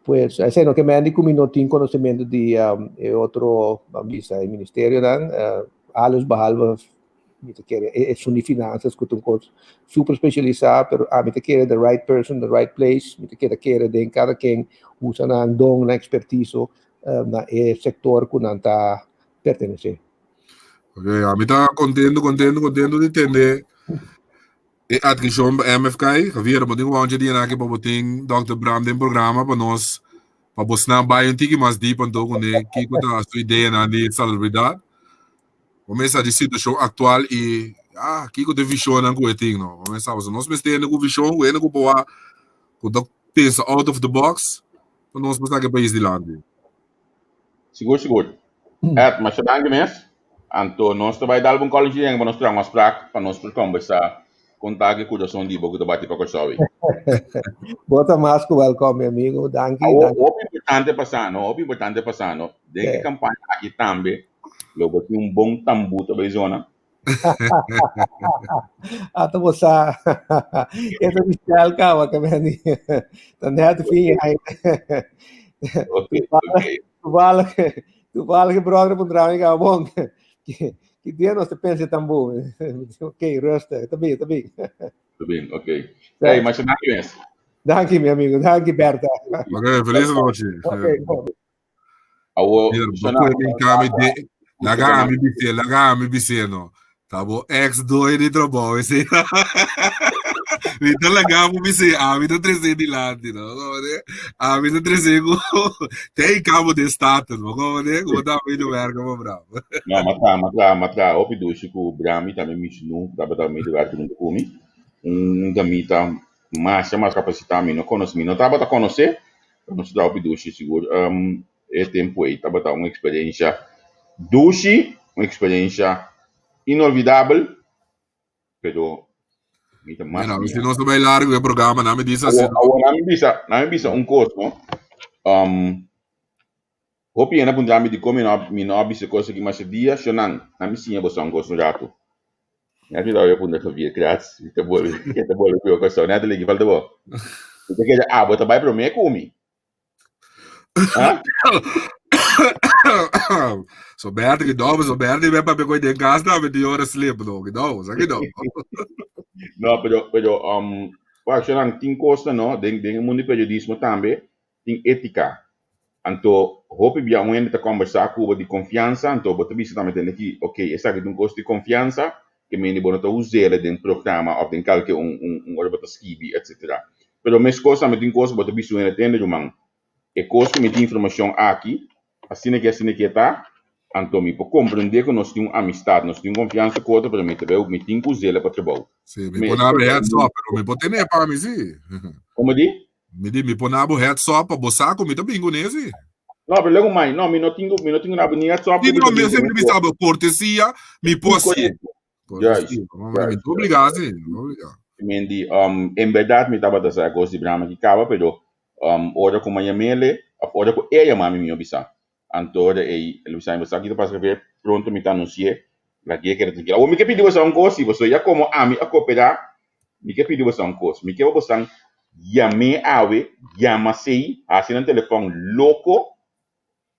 F: pues, esei no ke men ku mi no tin conocimiento di um, e otro, bisa, e ministerio dan, uh, alles behalve Mi ta kere e esun di finanzas ku ta un kos super spesialisá, pero ami ta kere the right person, the right place. Mi ta keda kere den kada ken usa nan don, nan ekspertiso na e sektor ku nan ta pertenesé.
B: Ok, ami ta kontento, kontento, kontento di tende e atkishon pa MFK. Javier, bo tin ku wou dia aki pa bo tin Dòkter Bram den programa pa nos, pa bosnan bai un tiki mas diep anto kuné kiko ta su ideanan di salubridat. Bo mester sa di situashon aktual i ah, kiko ta e vishonnan ku e tin no. Bo mester sa, pasobra nos mester hende ku vishon, ku hende ku por wak, ku ta pensa out of the box, pa nos por saka e pais dilanti.
A: Sigur, sigur. Ed, masha danki mes. Anto nos ta bai dal bo un kòlchi den pa nos traha un afsprak pa nos por kòmbersá kon ta ku e kurason di bo ku ta bati pa Kòrsou ei.
F: Bo ta mas ku wèlkòm, mi amigu. Danki,
A: Awor,
F: danki.
A: hopi importante pa sa no, hopi importante pa sa no, den e kampaña aki tambe Lo bo tin un bon tambú ta bay zona.
F: Ata bo sa. E ta di stel caba que men ta net fin ai.
A: Ok, ok.
F: Toevallig, toevallig brother puntra mi caba bon. Ki dia nos ta pensa tambú? Ok, rustig. Ta bin, ta bin.
A: Ta bin, ok. Hey, masha danki mes.
F: Danki mi amigo, danki Berta.
B: Ok, feliz nochi.
F: Ok, bon.
A: Awo,
B: Mira,
A: shona,
B: bo puede kami de, laga ami bisé, laga ami bisé no. Ta bo ex doño di trabou ese. Mi ta laga bo bis'é, ami ta tres'é dilanti, no? Como de? Ami ta tres'é ku te i kabo den status, bo como de? Ku bo ta medio werka pa Bram.
A: No, m'a traha, m'a traha, m'a traha hopi dushi ku Brami tambe Mishnu tabata medio werka huntu ku mi. Un damita masha mas kapasitá mi no konosé, mi no tabata konosé, pero nos a traha hopi dushi sigur. E tempu ei tabata un eksperensha dushi, un eksperensha inolvidabel, pero mi ta mas
B: Mira,
A: mia.
B: si nos ta bai largo e programa, na mi bisa
A: Awor,
B: si
A: awor na mi bisa, na mi bisa un kos, no? Um, hopi hende a puntra mi dikon mi no mi no a bisa e kos aki masha dia, shonan, na mi siña boso un kos un ratu. Mi a a puntra Javier Kratz, mi ta bolbe, mi ta bolbe ku e kos. Natalie, ki falta bo? Mi ta kere abo ta bai promé ku mi. Ah?
B: So Berto que dó, so Berto vem para pegar de casa, tá me hora sleep, no, que dó, sa que dó.
A: No, pero, pero, um, wak, Shonan, tin cosnan, no, den, den e mundo di periodismo tambe, tin ética. Anto, hopi bia un hende ta conversa cu bo di confiansa, anto bo ta bisa tambe tende ki, ok, esaki ta un cos di confiansa, ke mende bo no ta us'el den programa of den kalke un, un, un ora bo ta skibi, etcetera. Pero meskos tambe tin kos ku bo ta bisa un hende, tende ruman, e kos ku mi tin informashon aki, asina ke asina ke ta, anto mi por komprendé ku nos tin un amistat, nos tin un konfiansa ku otro, pero mi ta bai, mi tin ku us'el pa trabou.
B: Sí, mi por na bo heads up, pero mi por tene pa mi sí.
A: Komo di?
B: Mi di, mi por na bo heads up pa bo sa ku mi ta bin kuné sí.
A: No, pero luego mai, no, mi no tin ku, mi no tin ku na bo ni heads up
B: Sí,
A: ku mi
B: no,
A: ta
B: mi
A: bin kuné.
B: sempre bisa bo kortesia, mi por hasié.
A: Juist,
B: Kortesia, no, mi
A: juist,
B: ta obligá sí, mi ta obligá.
A: Men di, um, en berdad mi tabata sa kos di Brahma ki kaba, pero um, ora ku mi a yam'ele, of ora ku e a yama mi, mi a bisa. Anto ora ei, el a bisa mi, bo sa ki ta pasa Javier, pronto mi ta anunsi'é, lag'é keda trankil. Awor mi ke pidi boso un kos, si boso ya komo ami a koperá, mi ke pidi boso un kos, mi ke pa boso yam'é awe, yama sei, hasi nan telefòn loko,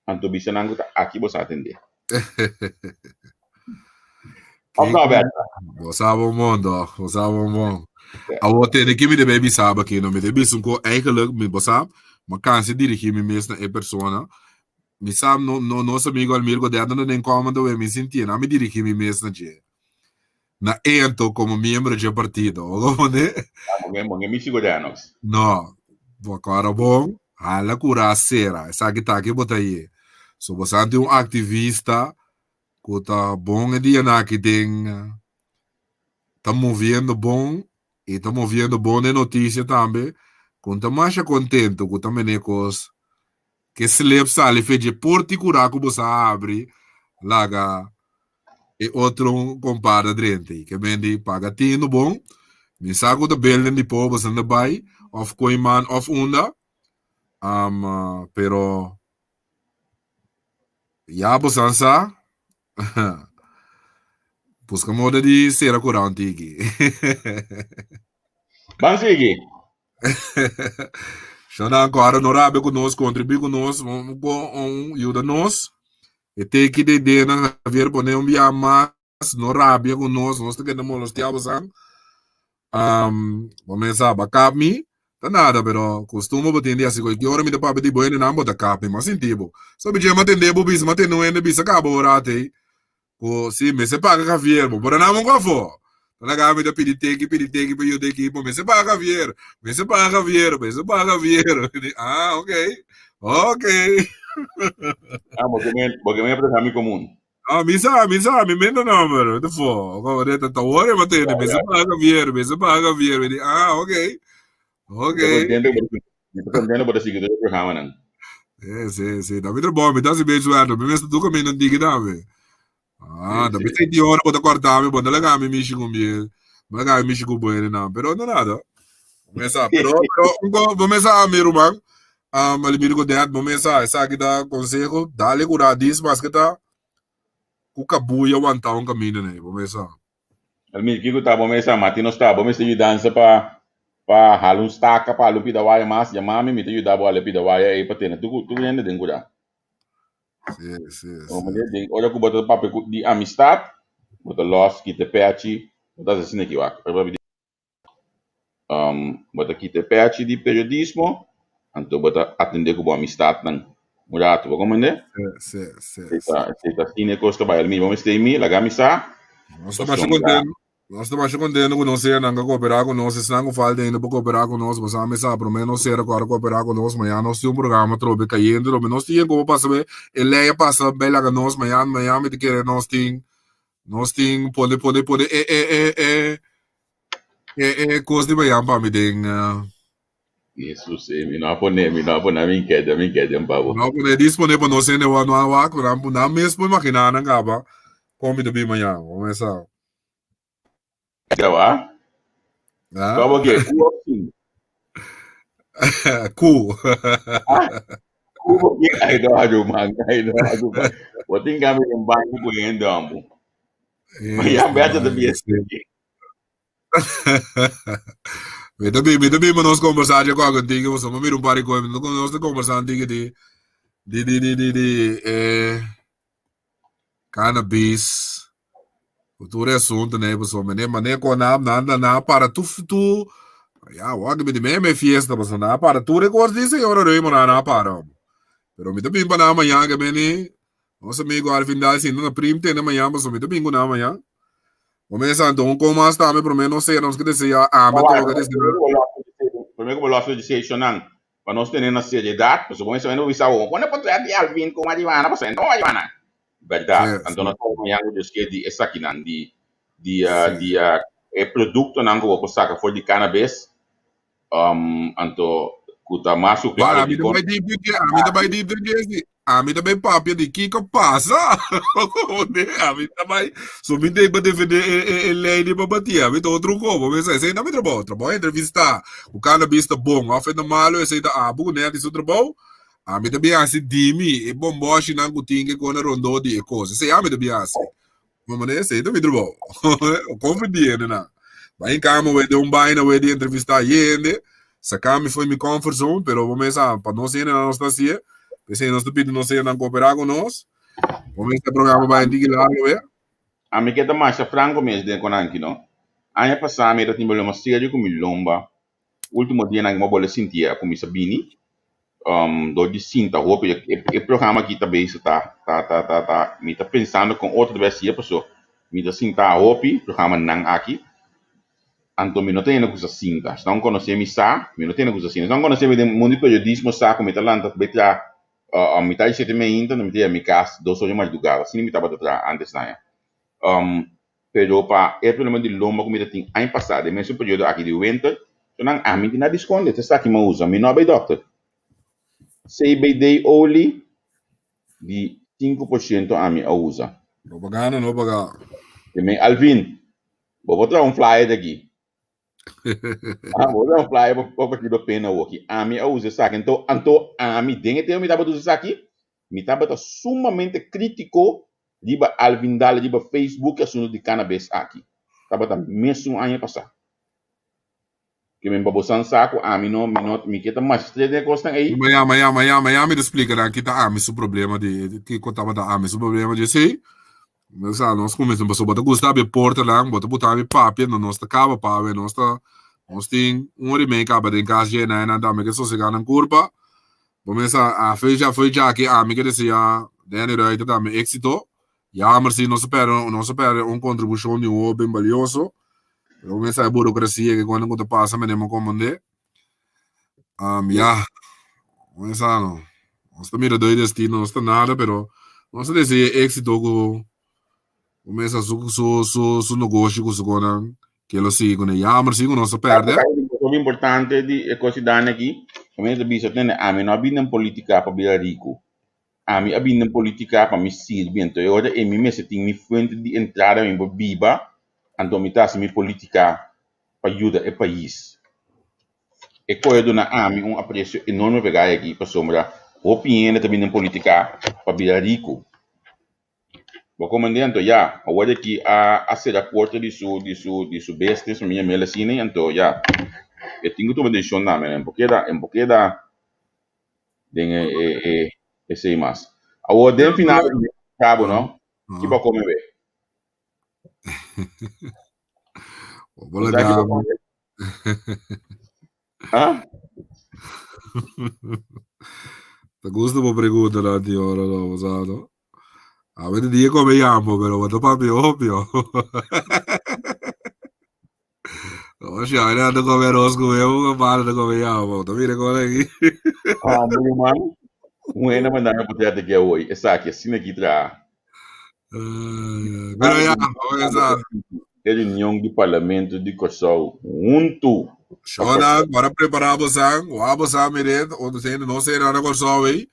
A: Anto bisa nan ku ta aki bo sa atendé. Of no, Berta?
B: Bo sa bon bon, dog. Bo sa bon bon. Awor tene ki mi debe bisa bo aki, no? Mi debe bisa un ko eigenlijk, mi bo sa, mi kansa dirigí mi mes na e persona. Mi sa, no, no, nos amigo Almir Godet no ta den comment awe, mi sintié, no mi dirigí mi mes na dje. Na e anto komo miembro dje partido. Bo komprendé?
A: Ah, bo bo mi sigo Danox.
B: No, bo kòrda bon, hala kura sera. Esaki ta ki bo ta ye. So bo sa tin un aktivista ku ta bon e dianan aki den ta moviendo bon i ta moviendo bon den notisia tambe ku ta masha kontento ku ta mene kos ke slip sali fe dje porti kura ku bo sa habri laga e otro compadre drenta y ke men di paga tino bon mi sa ku ta building di pobo boso ta bai of Kooiman of unda um, pero ya boso sa busca moda di sera kura un tiki.
A: Ban sigui.
B: Shona ancora no rabia ku nos, contribui ku nos, un, yuda nos. E teki de ideanan Javier pone un bia mas, no rabia ku nos, nos ta keda molestia bosan. Um, bo mesa ba kap mi, ta nada, pero costumbre bo tin di hasi koe ki ora mi ta papia di bo hendenan bo ta kap mi, ma sinti bo. So mi dje ma tende bo bisa, ma tende un hende bisa kaba ora atei, ku si mester paga Javier, bo por a nan un afó. Ta laga mi ta pidi teki, pidi teki pa yuda ekipo, mester paga Javier, mester paga Javier, mester paga Javier. Ah, ok, ok.
A: Ah, porque me, porque me programa común.
B: Ah, mi sa, mi sa, mi menda number. What the fuck? Como de ta ora ma tende, mester paga Javier, mester paga Javier. Mi di, ah, ok. Ok.
A: Mi ta contento por sigui e programa nan.
B: Sí, sí, sí. Ta mi trabou, mi ta si beach werk. Mi mester tu camino digi tambe. Ah, ta mi senti ora bo ta corta mi, bo ta laga mi mishi con bien. Bo laga mi mishi con bueno nan, pero no nada. Mesa, pero pero un go, bo mesa mi ruman. Ah, um, mi go dad, bo mesa, esaki ta consejo, dale cura dis mas que ta ku kabuya wanta un camino nei, bo mesa.
A: Almir, kiko ta bo mesa? Mati no sta. Bo mester yudansa pa pa hala un staka, pa hala un pida waya mas. Yama mi, mi ta yuda bo hala e pida waya ei pa tene tur tur hende den kurá.
B: Sí, sí,
A: Bo
B: sí.
A: manera den ora ku bo ta papia ku di amistat, bo ta lòs kita e pèchi, bo ta hasi asina aki wak. Um, bo ta kita e pèchi di periodismo, anto bo ta atendé ku bo amistatnan un ratu, bo komprendé?
B: Sí, sí, sí,
A: Esei
B: sí.
A: ta, esei ta asina e kos ta bai. Almir, bo mester mi, laga mi sa.
B: Nos ta masha contento. Nos ta masha contento cu nos sernan ka coopera cu nos. Esnan cu falta ainda por coopera cu nos. Boso a mesa prome nos sera cu ora coopera cu nos. Mañana nos tin un programa trobe cayente trobe. Nos tin como pasa be e ley a pasa bay laga nos mañana. Mañana mi ta kere nos tin nos tin pone pone pone e e e e e e cos di mañana pa mi den
A: Jesus, eh, mi no a pone, mi no a pone, mi keda, mi keda un pavo.
B: No pone dispone pa nos hende wa no a wak, nan nan mes por imagina nan kaba kon mi ta bin mañana, bo mes sa.
A: Ya wa?
B: Ah?
A: Kabo ke? Ku of sin?
B: Ku.
A: Ah, ku bo ke? Ay no hajo man, ay no hajo man. Bo tin kami den banco ku hende ambo. Mañana beta ta bien.
B: Mi ta bin, mi ta bin pa nos conversar dje cu antigue, pasobra mi mira un par di cos, mi ta nos ta conversa antigue di, di, di, di, di, di, eh, cannabis, cu tur e asunto ne, pasobra mane, mane con nan, nan, nan, nan para tu, tu, ya, wak mi di me, me fiesta, pasobra nan para tur e cos di señora Raymond, nan a para, pero mi ta bin pa nan mañana que meni, nos amigo Alvin Daal sinta na prim tene mañana, pasobra mi ta bin cu nan mañana. Momento santo, un con mas tambe, prome no sea, nos que desea, ame todo que desea.
A: Prome como los legislation nan, pa nos tener na seriedad, pues bon eso no bisa o pone portret di Alvin con marihuana, pues no marihuana. Verdad. Anto nos ta mañana Dios ke di esakinan di di di e producto nan ku bo por saka for di cannabis, anto ku ta mas ku klaro
B: di kon. Ami ta bai deep den dje Ami ta bai papia di kiko pasa. Ami ta bai so mi ta defende e e e lei di babatia. Mi ta otro kobo. Mi sa esei ta mi trabou. Trabou entrevista. Ku cannabis ta bon of e ta malo esei ta abo ku neti su trabou. Ami ta bin hasi di mi e bomboshinan ku tin ke kone rondó di e kos. Esei ami ta bin hasi. Mama esei ta mi trabou. Konfundí hende nan. Bai in kama wei den un baina wei di entrevistá hende. Saka mi for mi comfort zone, pero bo mesa pa nos hendenan nos ta hacié. P'esei nos ta pidi nos hendenan cooperá cu nos. Bo mesa e programa bai antigui largo we.
A: Ami ke ta masha franco mes den konanki no. Aña pasá mi ta tin problema serio ku mi lomba. Ultimo dianan ku mi a bole sintié a kuminsá bini. Dor di sinta hopi e programa aki ta bezig ta ta ta ta ta mi ta pensando kon otro ta bai hasié paso mi ta sinta hopi programanan aki. Anto mi no ta hende ku sa sinta. Si nan konosé mi sa, mi no ta hende ku sa sinta. Si nan konosé mi den mundu di periodismo sa ku mi ta lanta bai traha mitad di shete meinta, mi ta yega mi kas dos ora di mardugada. Asina mi tabata traha ántes nan ya. Pero pa e problema di lomba ku mi ta tin aña pasá den mesun periodo aki di winter, so nan ami tin nada di skonde. Ta esaki mi a usa. Mi no a bai dòkter. CBD olie di 5% ami a usa.
B: No paga no, no paga.
A: Alvin, Bo por traha un flyer di aki. Ah, bo por traha un flyer pa pa partido PEN awoki. Ami a usa esaki. Anto, anto ami den e tempo mi tabata usa esaki, mi tabata sumamente kritiko riba Alvin Dale riba Facebook e asuntu di cannabis aki. Tabata mesun aña pasá. Ke men pa bosan sa ku ami no, mi no, mi ke ta masha stret den e kosnan ei.
B: Maña, maña, maña, maña mi ta splika nan kita ami su problema di, kiko tabata ami su problema di esei. Nos sa, nos kuminsá pasobra bo ta gusta abri portanan, bo ta buta mi papia, no nos ta kaba pawe, nos ta, nos tin un ora i mei kaba den kas dje, nan nan tambe ke sosegá nan kurpa. Bo mester a fecha fecha aki ami ke deseá Danny Ruiter tambe éksito. Jammer si nos a pèrdè, nos a pèrdè un kontribushon di un hóben balioso. Pero bo mester a e burokrasia ke kònde ku ta pasa mene mo komand'é. Ya, bo mester no. Nos ta mira doi destino, nos ta nada, pero nos ta dese'é éksito ku bo mester su su su su negoshi ku su konan ke lo sigui kuné. Jammer si ku nos a pèrdè.
A: Hopi importante di e kos di Dani aki, kaminda ta bisa tende ami no a bini den politika pa bira riku. Ami a bini den politika pa mi sirbi, anto e ora ei mi mester tin mi fuente di entrada mi por biba, anto mi ta hasi mi politika pa yuda e pais. E koe a duna ami un apresio enorme pa e gai aki pasobra hopi hende ta bini den politika pa bira riku. Bo komende anto ya, awor aki a a sera porta di su di su di su business mi yam'el asina anto ya e tin ku tuma desishon tambe e por keda e por keda den e e e esei mas. Awor den final cabo no, ki bo come be?
B: Bo sa ki bo come?
A: Ah?
B: Ta gusta bo pregunta na di ora no, bo sa no. Awe di dia come yambo, pero bo ta papia opio. Oxe, awe ando come arroz cu huevo, cu mano ta come yambo. Ta mira con aki.
A: Ah, mi man. Un hende manda mi potret aki awor. Esaki, asina aki traha.
B: Pero ya, vamos a
A: E reunion di Parlamento di Kòrsou huntu.
B: Shona, ora prepará bosan, wak bosan miren, otro hende no sera na Kòrsou ei.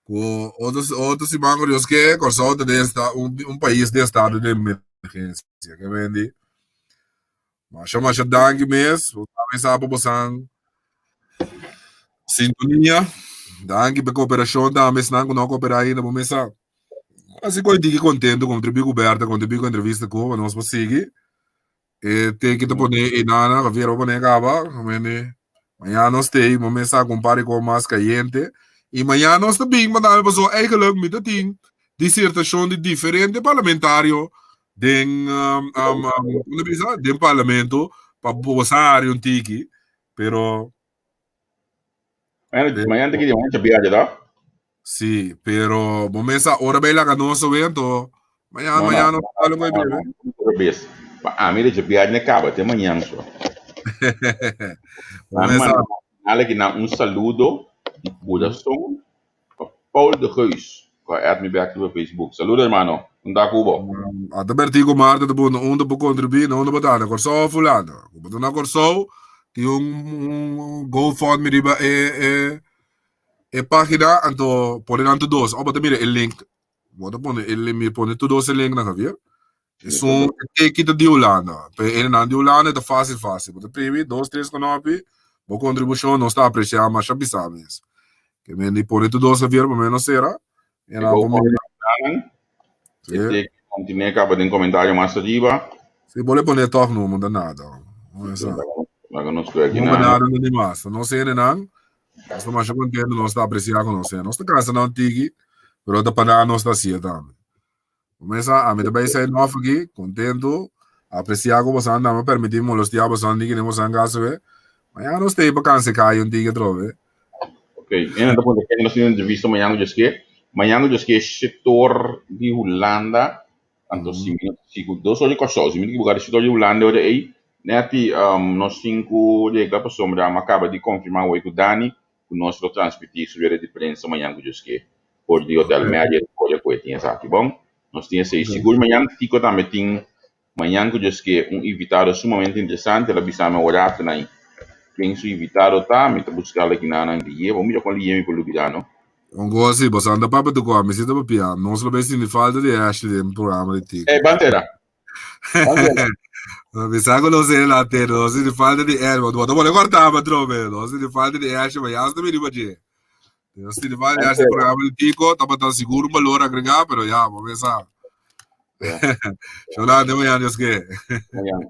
B: Ku otro otro siman ku Dios ke, Kòrsou ta den esta un un pais den estado di emergensia. Ke men di? Masha masha danki mes. Bo tambe sa pa bosan sintonia. Danki pa e koperashon tambe esnan ku no a koperá ainda bo mes sa. Asi ku tiki kontento ku tribi ku Berta, ku tribi ku entrevista ku nos por sigui. E teki ta pone e nana, Javier bo pone kaba, mende mañana nos tei, bo mes sa ku un par di kos mas kayente. I mañana nos ta bin pa dame pasobra eigenlijk mi ta tin disertashon di diferente parlamentario den um, bisa? Den parlamento pa bosa ari un tiki, pero
A: Mañana, mañana te quería mucha viaje, ¿no?
B: Sí, pero bo mesa ora bay laga nos awe, anto mañana,
A: No, no.
B: mañana nos sale con bebe.
A: Otra vez. Pa a mí de viaje ne caba, te mañana so.
B: Bo mesa,
A: Dale que na un saludo di corazón pa Paul de Geus. Ku a add me back to Facebook. Saludo hermano. Un da cubo.
B: Ata Bertico Marta te pone unda por contribuir, na unda bo ta, na Kòrsou of Hulanda. Ku bo ta na Kòrsou, tin un, un GoFundMe riba e, e, e página, anto pone nan tur dos. Of bo ta mira e link. Bo ta pone e link, mi pone tur dos e link nan, Javier. Esun teki ta di Hulanda. Pe hendenan di Hulanda e ta fácil fácil. Bo ta primi dos tres knopi, bo kontribushon nos ta apresiá masha pisá mes. Ke men di pone tur dos Javier pa menos sera. E nan por mira.
A: Sí. E continue caba den comentario mas arriba.
B: Sí, bo le pone toch no, no nada.
A: Laga nos kwe
B: No nada no ni mas. Nos hendenan, nos ta masha contento, nos ta apresiá ku nos. Nos ta cansa nan tiki, pero ta pa nan nos ta hasié tambe. Mesa, ami ta bay sign off aki, contento, aprecia cu bosan dame permiti molestia bosan di kende bosan caso e. Mañana nos ta pa canse cay un tiki atrobe.
A: Ok, en ta punta ken nos tin entrevista mañana cu Djoske. Mañana cu Djoske sector di Hulanda, anto si mi no si cu dos ora di Kòrsou, si mi ta ekiboká di sector di Hulanda ora ei, nèt nos tin cu regla pasobra mi a kaba di konfirmá awor cu Dani cu nos lo transmití su rueda di prensa mañan cu Djoske for di Hotel Marriott ora cu e tin esaki. Bon, nos tin esey sigur mañan. Tico tambe tin mañan cu Djoske un invitado sumamente interesante. El a bisa mi awor rato na ken su invitado ta. Mi ta busca al aki nan liye. Bo mira con liye mi por lubida, no?
B: Un gosi, boso anda papia tu cu ami si ta papia. Nos lo bay sinti falta di Ashley den programa di Tico.
A: Ey, bandera.
B: Mi sa ku nos el ate, nos di falta di air, bo ta pone kortá patrón, be. Nos di falta di air, ma ya sta bini pa dje. Nos di falta di air, programa di Tico, tabata sigur un balor agregá, pero ya, bo sa. Shona, te mañana, Dios ke.
A: Mañana.